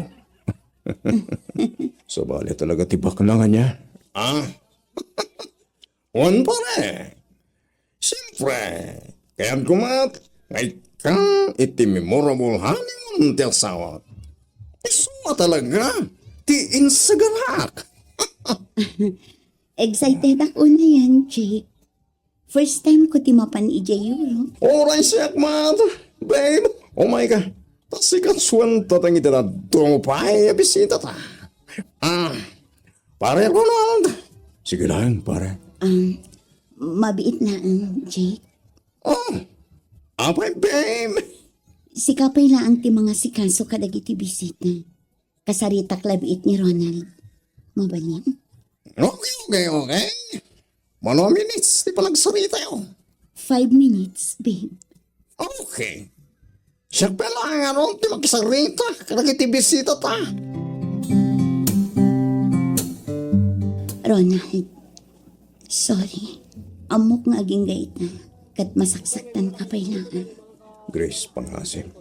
Sabali talaga ti baknang ania. Ah? Wen, pare. Siempre, kayatko met nga ikkan iti memorable honeymoon ti asawak. Isu a talaga ti insagarak. Excited ako na yan, Jake. First time ko ti mapan idiay Europe. Uray siak met, babe. Umay ka. Ta sika suentateng iti dadduma pay a bisitata. Ah, pare Ronald. Sige laeng, pare. Um, mabiit laeng, Jake. Oh, apay, babe? Sika pay laeng ti mangasikaso kadagiti bisita. Kasaritak la biit ni Ronald. Mabalin? Okay, okay, okay. Mano a minutes ti panagsaritayo? Five minutes, babe. Okay. Siak pay laeng ngarud ti makisarita kadagiti bisitata. Ronald, sorry. Ammok nga agingga ita, ket masaksaktanka pay laeng. Grace, pangngaasim,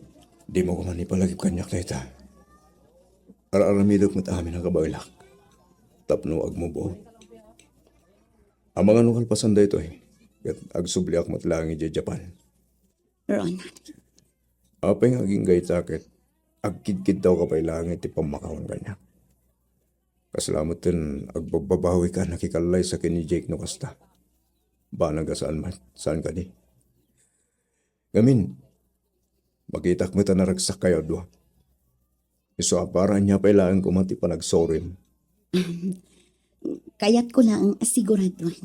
dimo koma ipalagip kaniak dayta. Ar-aramidek met amin a kabaelak tapno agmove on. Amangan no kalpasan daytoy, ket agsubliak met laeng idiay Japan. Ronald. Apay nga agingga ita ket agkidkidtawka pay laeng iti pammakawan kaniak? Kasla metten agbabbabawika a nakikallaysa ken ni Jake no kasta. Banag a saan met, saan kadi? Ngamin, makitak met a naragsakkayo a dua. Isu a para ania pay laeng koma ti panagsorim. Um, kayatko laeng a siguraduen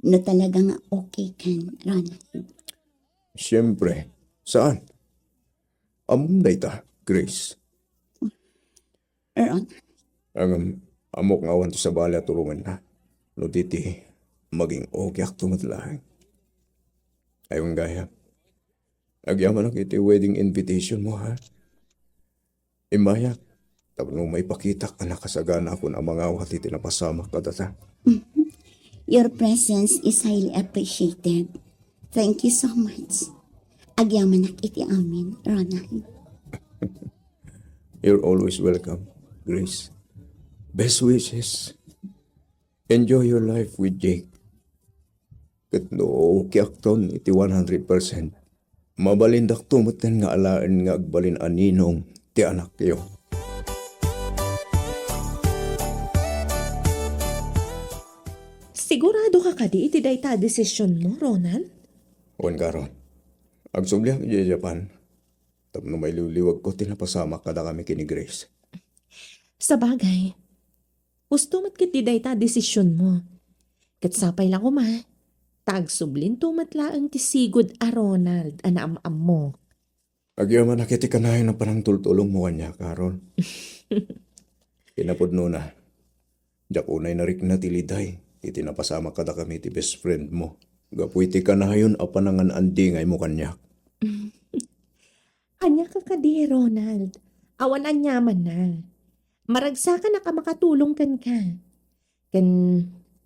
no talaga nga okay kan, Ronald. Siempre, saan? Ammom dayta, Grace. Ron. Ngem, ammok nga awan ti sabali a tulonganna. No di ti, maging okay akto met laeng. Ay, wen gayam. Agyamanak iti wedding invitation mo, ha? Immayak, tapno maipakitak a nakasaganakon a mangawat iti napasamak kadata. Your presence is highly appreciated. Thank you so much. Agyamanak iti amin, Ronald. You're always welcome, Grace. Best wishes. Enjoy your life with Jake. Ket no okay akton iti one hundred percent, mabalindakto metten nga alaen nga agbalin a ninong ti anakyo. Sigurado ka kadi iti dayta a desisionmo, Ronald? Wen, Carol. Agsubliak idiay Japan tapno mailiwliwagko ti napasamak kadakami ken ni Grace. Sabagay, husto met ketdi dayta a desisionmo. Ket sapay la koma, ta agsublinto met laeng ti sigud a Ronald a naam-ammo. Agyamanak iti kanayon a panangtultulongmo kaniak, Carol. Kinapudnona, diak unay narikna ti liday iti napasamak kadakami ti best friendmo gapu iti kanayon a panangan-andingaymo kaniak. Ania ka kadi, Ronald? Awan aniamanna. Maragsakanak a makatulong kenka. Ken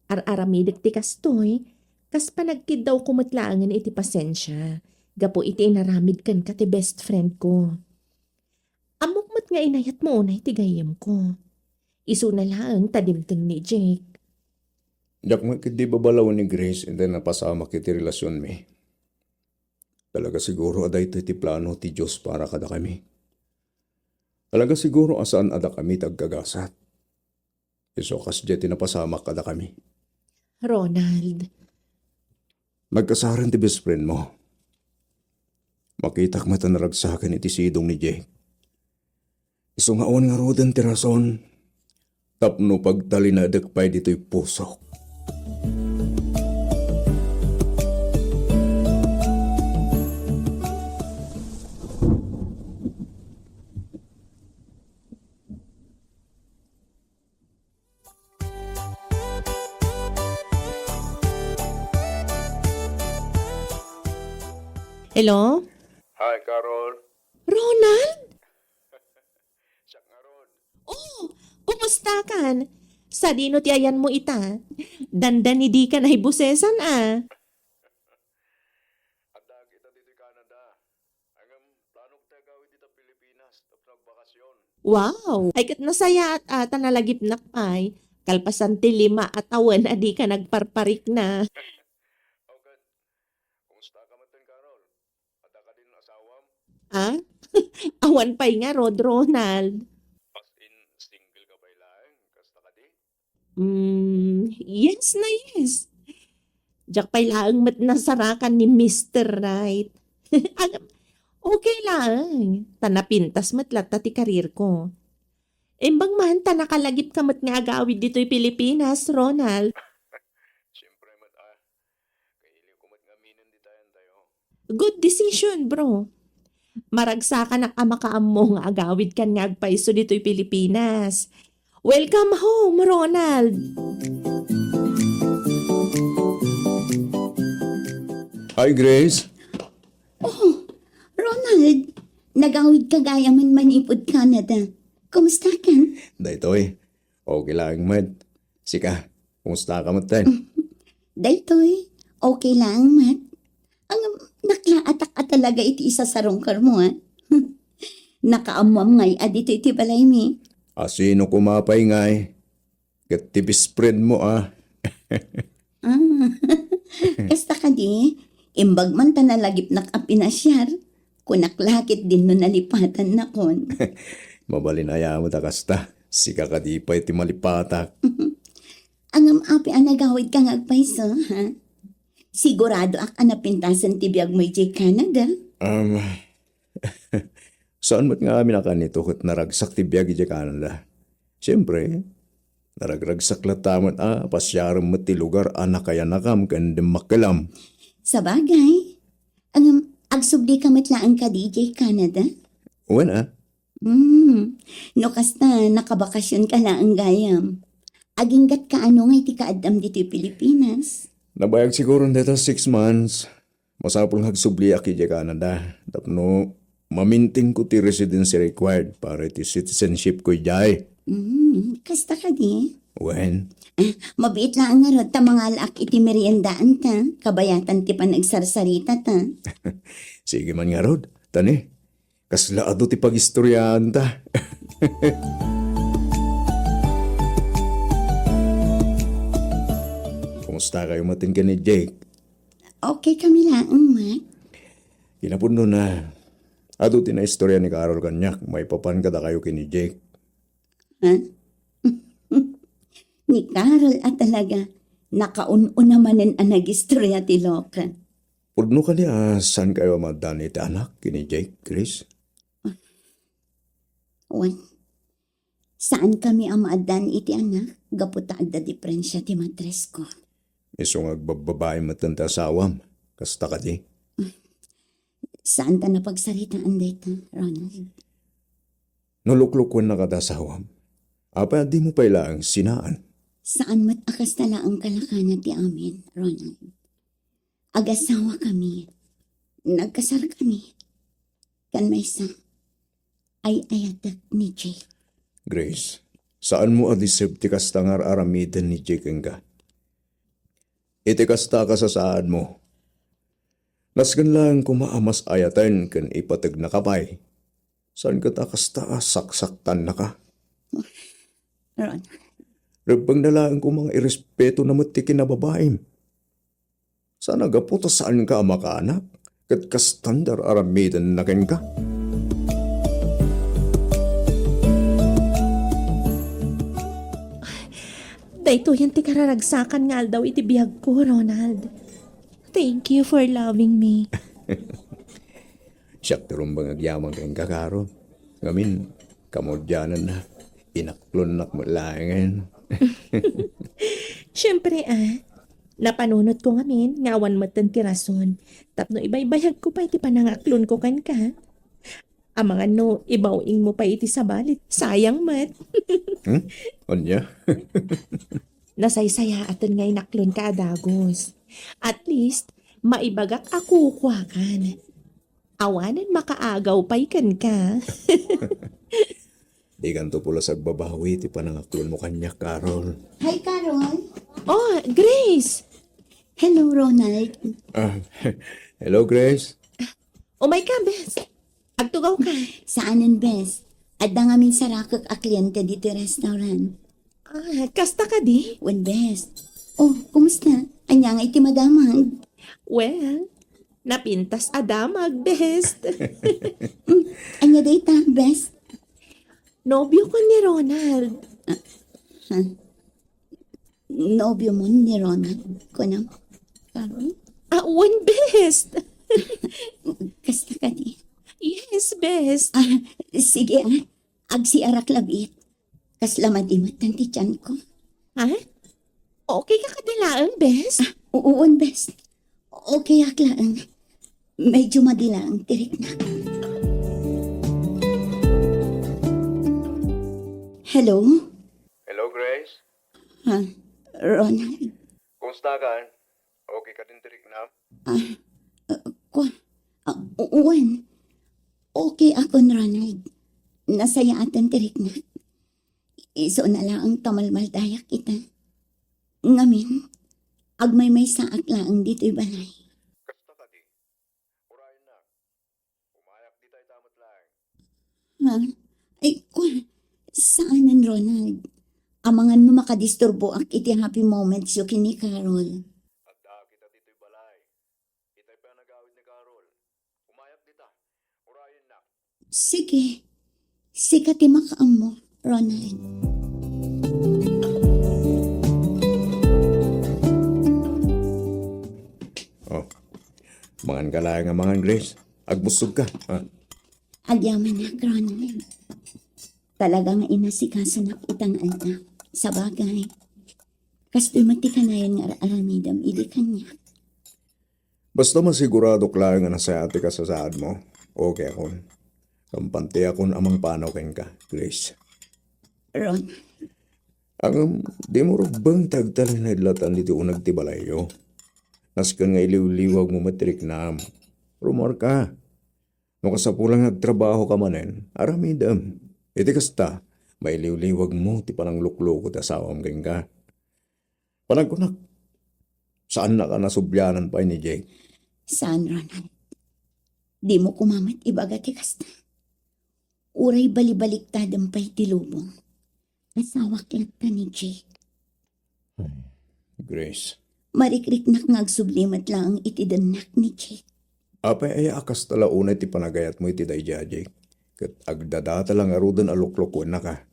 ar-aramidek ti kastoy, kas panagkiddawko met laengen iti pasensia, gapu iti inaramid kenka ti best friend ko. Ammok met nga inayatmo unay ti gayyemko. Isuna laeng ta dimteng ni Jake. Diak met ketdi babalawen ni Grace iti napasamak iti relasionmi. Talaga siguro a daytoy ti plano ti Dios para kadakami. Talaga siguro a saan a dakami ti agkagasat. Isu a kasdiay ti napasamak kadakami. Ronald. Nagkasaren ti best friendmo. Makitak met a naragsaken iti sidong ni Jake. Isu nga awan ngaruden ti rason tapno pagtalinadek pay ditoy pusok. Hello? Hi, Carol. Ronald? Siak ngarud. Oh, kumusta kan? Sadino ti ayanmo ita? Dandani dikan ay busesan a. Adda kita ditoy Canada. Ngem planok ti agawid dita Pilipinas tapno agbakasyon. Wow! Ay ket nasayaat a ta nalagipnak pay. Kalpasan ti lima a tawen a dika nagparparikna. Aw ket, kumusta ka met, Carol? Adda kadin asawam? Ah? Awan pay ngarud, Ronald. As in, single ka pay laeng, kasta kadi? Mm, yes na yes. Diak pay laeng met nasarakan ni Mister Right. Agam, okay laeng. Ta napintas met latta ti career ko. Imbag man ta nakalagip ka met nga agawid ditoy Pilipinas, Ronald. Siyempre met, ah. Kailiw ko met nga aminen ditayan tayo. Good decision, bro. Maragsakanak a makaammo nga agawid kan nga agpayso ditoy Pilipinas. Welcome home, Ronald! Hi, Grace. Oh, Ronald, nagawid ka gayam manipud Canada. Kumusta ka? Daytoy, okay laeng met. Sika, kumusta ka met, ten? Daytoy, okay laeng met. Ang naklaatak a talaga iti isasarungkarmo, ah. Nakaammoam ngay a ditoy ti balaymi. A sino koma pay ngay? Ket ti best friendmo, ah. Ah, kasta kadi, imbag man ta nalagipnak a pinasiar, kunak la ket dinno nalipatannakon. Mabalin aya met a kasta. Sika kadi pay ti malipatak. Ngem apay a nagawidka nga agpayso, ha? Siguradoak a napintasen ti biagmo idiay Canada. Um, saan met nga amin a kanito ket naragsak ti biag idiay Canada. Siyempre, naragragsak latta met a pasiarem met ti lugar a nakayanakam ken dimmakkelam. Sabagay, ngem agsubli ka met laeng kadi idiay Canada? Wen a. Hmm, no kasta, nakabakasyon ka laeng gayam. Agingga't kaano nga iti kaaddam ditoy Pilipinas? Nabayag siguro deta six months. Masapul nga agsubliak idiay Canada tapno mamintingko ti residency required para iti citizenshipko idiay. Hmm, kasta kadi? Wen? Ah, mabiit laeng ngarud ta mangalaak iti meriendaan ta, kabayatan ti panagsarsarita ta. Sige man ngarud, tani. Kasla adu ti pagistoriaan ta. Kumusta kayo matin ken ni Jake? Okay kami laeng, Mac. Kinapudno na, adu ti naistorya ni Carol kaniak maipapan kadakayo ken ni Jake. Ha? Ni Carol a talaga, nakaun-una manen a nagistorya ti loka. Pudno kadi a saan kayo a maaddaan iti anak ken ni Jake, Grace? Wen, saan kami a maaddaan iti anak gapu ta adda diferensia ti matres ko. Isu nga agbabbabain metten ti asawam, kasta kadi? Saan ta napagsaritaan dayta, Ronald? No luklukuenna kada asawam, apay a dimo pay laeng sinaan? Saan met a kasta laeng kalakana ti amin, Ronald. Agasawa kami. Nagkasar kami. Kan maysa, ay-ayatek ni Jake. Grace, saanmo a deserve ti kasta nga ar-aramiden ni Jake kenka. Iti kasta a kasasaadmo, nasken laeng koma a mas ayaten ken ipategnaka pay. Saan ket a kasta a saksaktannaka? Ron, Rebbengna laeng koma nga irespetona met ti kinababaim. Saan a gapu ta saanka a makaanak, ket kastan ti ar-aramidenna kenka. Daytoyen ti kararagsakan nga aldaw iti biagko, Ronald. Thank you for loving me. Siak ti rumbeng agyaman kenka, Carol. Ngamin, kamaudiananna, inaklonnak met laengen. Siempre, a, napanunotko ngamin nga awan metten ti rason tapno ibaybayagko pay ti panangaklonko kenka. Amangan no ibaw-ingmo pay iti sabali, sayang met. Hmm? Ania? Nasaysayaaten nga inaklonka a dagus. At least, maibagak a kukuakan. Awanen makaagaw pay kenka. Dikanto pulos agbabawi ti panangaklonmo kaniak, Carol. Hi, Carol. Oh, Grace! Hello, Ronald. Ah, hello, Grace. Umayka, bes. Agtugawka. Saanen, bes. Adda ngamin sarakek a kliente ditoy restaurant. Ah, kasta kadi? Wen, bes. Oh, kumusta? Ania ngay ti madamag? Well, napintas a damag, bes. Hmm, ania dayta, bes? Nobio ko ni Ronald. Ah, ha? Nobio mo ni Ronald, kunam? Carol? Ah, wen, bes. Kasta kadi? Yes, bes. Ah, sige, ah. Agsiarak labiit. Kasla madimet ti tiyan ko. Ha? Okay ka kadi laeng, bes? Ah, uwan, bes. Okay ak laeng. Medyo madi laeng ti riknak. Hello? Hello, Grace? Ha? Ronald? Kumusta ka? Okay ka din ti riknam? Ah, uh, kwa, ah, u-, uwan. Okay akon, Ronald. Nasayaaten ti riknak. Isu na laeng ta malmaldayak ita. Ngamin, agmaymaysaak laeng ditoy balay. Kasta kadi? Urayennak. Umayak dita ita met laeng. Ha? Ay, kwa, saanen, Ronald. Amangan no makadisturboak iti happy moments yo ken ni Carol. Adda kita ditoy balay. Itay pay a nagawid ni Carol. Umayak dita. Urayennak. Sige. Sika ti makaammo, Ronald. Oh. Mangan ka laeng nga mangan, Grace. Agbussog ka, ha? Agyamanak, Ronald. Talaga nga inasikasonak ita nga aldaw. Sabagay, kastoy met ti kanayon nga ar-aramidem idi kaniak. Basta masiguradok laeng nga nasayaat ti kasasaadmo, okay akon. Kampante akon a mangpanaw kenka, Grace. Ron. Ngem, dimo rubbeng ti agtalinaed latta ditoy uneg ti balayyo. Nasken nga iliwliwagmo met ti riknam. Rumuarka. No kasapulan nga agtrabahoka manen, aramidem. Iti kasta, Mailiwliwagmo ti pananglukloko ti asawam kenka. Panagkunak, saannaka a nasublianan pay ni Jake. Saan, Ronald. Dimo koma met ibaga ti kasta. Uray balibaliktadem pay ti lubong. Asawak latta ni Jake. Ay, Grace. Marikriknak nga agsubli met laeng iti dennak ni Jake. Apay aya a kasta la unay ti panagayatmo iti daydi a Jake? Ket agdadata la ngaruden a luklokuennaka.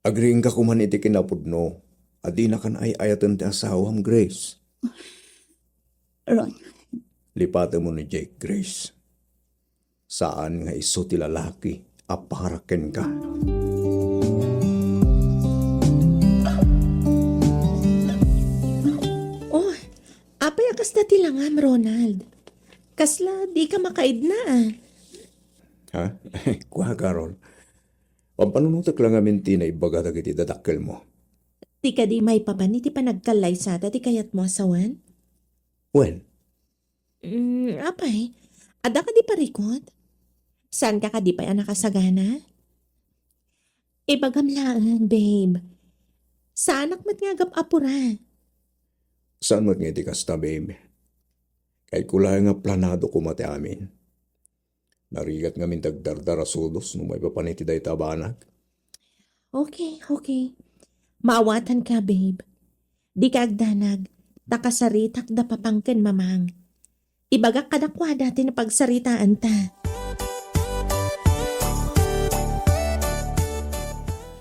Agriingka koman iti kinapudno a dinakan ay-ayaten ti asawam, Grace. Ron. Lipatemmo ni Jake, Grace. Saan nga isu ti lalaki a para kenka. Oh, apay a kasta ti langam, Ronald? Kasla dika makaidna, ah. Ha? Kua, Carol. Pampanunotek la ngamin ti naibaga dagiti dadakkelmo. Ti kadi maipapan iti panagkallaysata ti kayatmo a sawen? Wen. Mm, apay, adda kadi parikut? Saanka kadi pay a nakasagana? Ibagam laeng, babe. Saanak met nga agap-apura. Saan met nga iti kasta, babe? Kayatko laeng nga planado koma ti amin. Narigat ngamin ti agdardara sudos no maipapan iti dayta a banag. Okay, okay. Maawatanka, babe. Dika agdanag, ta kasaritak da Papang ken Mamang. Ibagak kadakuada ti napagsaritaanta.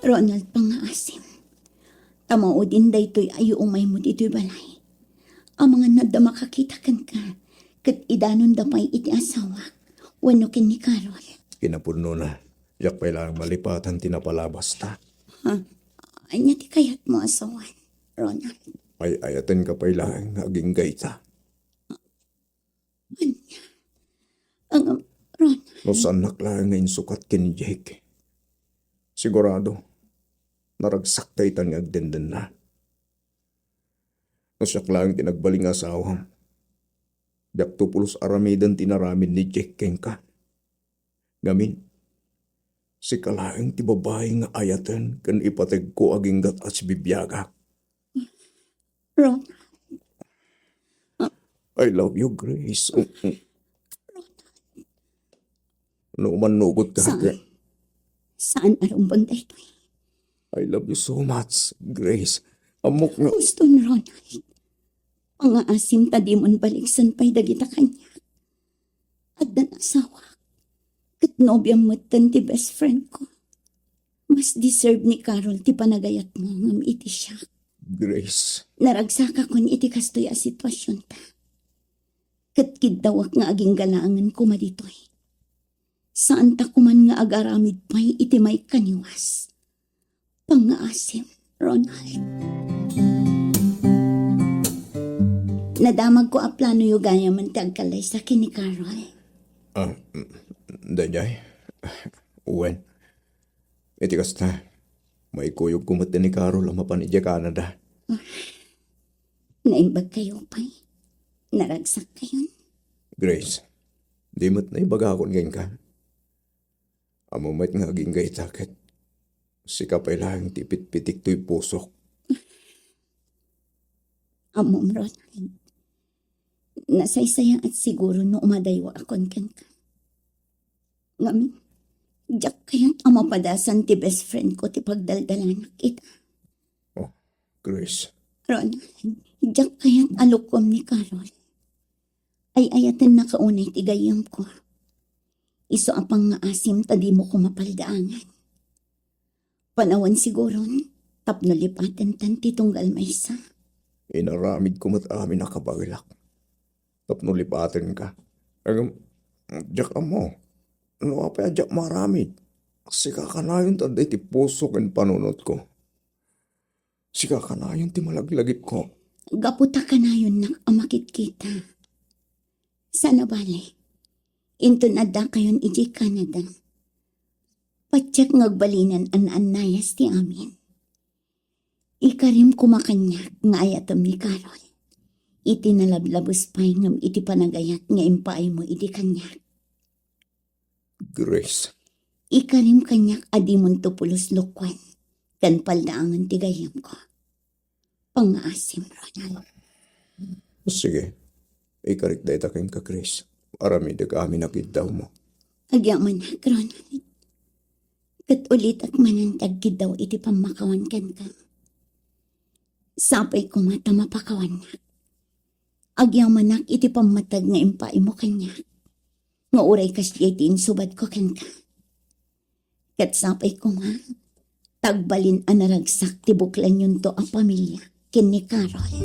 Ronald, pangngaasim. Ta maudin daytoy a yuumaymo ditoy balay. Amangan no adda makakita kenka, ket idanonda pay iti asawak wenno ken ni Carol. Kinapudnona, diak pay laeng malipatan ti napalabasta. Ha? Ania ti kayatmo a sawen, Ronald? Ay-ayatenka pay laeng nga agingga ita. Ania? Ang, Ronald. No saannak laeng nga insukat ken ni Jake, sigurado, naragsak daytan nga agdendenna. No siak laeng ti nagbalin nga asawam, diakto pulos aramiden ti inaramid ni Jake kenka. Ngamin, sika laeng ti babai nga ayaten ken ipategko agingga ta sibibiagak. Ron. I love you, Grace. No mannugot ka, Saan? Gra- Saan a rumbeng daytoy? I love you so much, Grace. Ammok nga Huston, Ronald. Pangngaasim ta dimon baliksen pay dagita kaniak. Addan asawak. Ket nobiam metten ti best friend ko. Mas deserve ni Carol ti panagayatmo ngem iti siak. Grace. Naragsakakon iti kastoy a situasionta. Ket kiddawak nga agingga laengen koma ditoy. Saanta koman nga agaramid pay iti maikaniwas. Pangngaasim, Ronald. Nadamagko a planoyo gayamen ti agkallaysa ken ni Carol. Ah, mm, daydiay? Wen. Iti kasta, maikuyogko met ni Carol a mapan idiay Canada. Ah, naimbagkayo pay? Naragsakkayon? Grace, di met naibagakon kenka. Ammom met nga agingga ita ket sika pay laeng ti pitpitik toy pusok. Ammom, Ronald. Nasaysayaat siguro no umadaywaakon kenka. Ngem, diak kayat a mapadasan ti best friend ko ti pagdaldalanak ita. Oh, Grace. Ronald, diak kayat a lukom ni Carol. Ay-ayatennaka unay ti gayyemko. Isu a pangngaasim ta dimo ko mapaldaangan. Panawen siguron, tapno lipatentan ti tunggal maysa. Inaramidko met amin a kabaelak tapno lipatenka. Ngem, diak ammo no apay a diak maaramid. Sika kanayon ti adda iti puso ken panunotko. Sika kanayon ti malaglagipko. Gapu ta kanayonnak a makitkita. Saan a bale, inton addakayon idiay Canada, patiek nga agbalinen a naannayas ti amin. Ikarim koma kaniak nga ayatem ni Carol iti nalablabes pay ngem iti panagayat nga impaaymo idi kaniak. Grace, Ikarim kaniak a dimonto pulos lokoen ken paldaangen ti gayyemko. Pangngaasim, Ronald. Sige. Ikarik dayta kenka, Grace. Aramidek amin a kiddawmo. Agyamanak, Ronald. Ket ulitek manen ti agkiddaw iti pammakawan kenka. Sapay koma ta mapakawannak. Agyamanak iti pammateg nga impaaymo kaniak, nga uray kasdiay ti insubadko kenka. Ket sapay koma, ta agbalin a naragsak ti buklannyonto a pamilia ken ni Carol.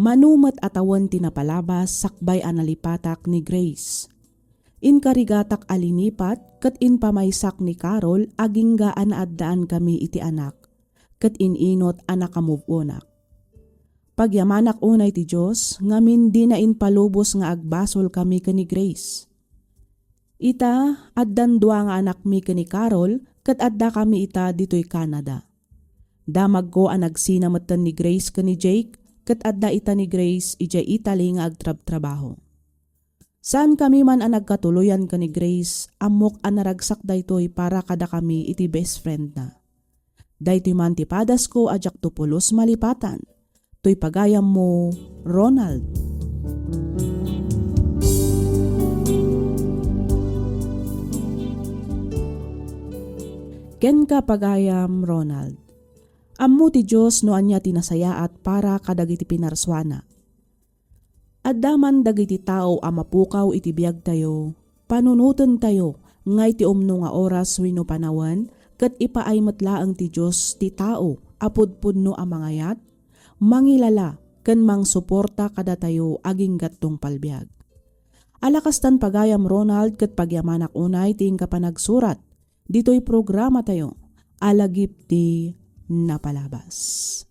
Mano met a tawen ti napalabas sakbay a nalipatak ni Grace. Inkarigatak a linipat ket impamaysak ni Carol agingga a naaddaankami iti anak, ket in-inot a nakamove-onak. Pagyamanak unay ti Dios, ngamin dina impalubos nga agbasolkami ken ni Grace. Ita, addan dua nga anakmi ken ni Carol, ket addakami ita ditoy Canada. Damagko a nagsina metten ni Grace ken ni Jake, ket adda ita ni Grace idiay Italy nga agtrabtrabaho. Saankami man a nagkatuloyan ken ni Grace, ammok a naragsak daytoy para kadakami iti best friendna. Daytoy man ti padasko a diakto pulos malipatan. Toy pagayammo, Ronald. Kenka, pagayam Ronald. Ammo ti Dios no ania ti nasayaat para kadagiti pinarsuana. Adda man dagiti tao a mapukaw iti biagtayo, panunotentayo, nga iti umno nga oras wenno panawen, ket ipaay met laeng ti Dios ti tao a pudpudno a mangayat, mangilala, ken mangsuporta kadatayo agingga tungpal biag. Ala kastan, pagayam Ronald, ket pagyamanak unay ti inka panagsurat ditoy programatayo a Lagip ti Napalabas.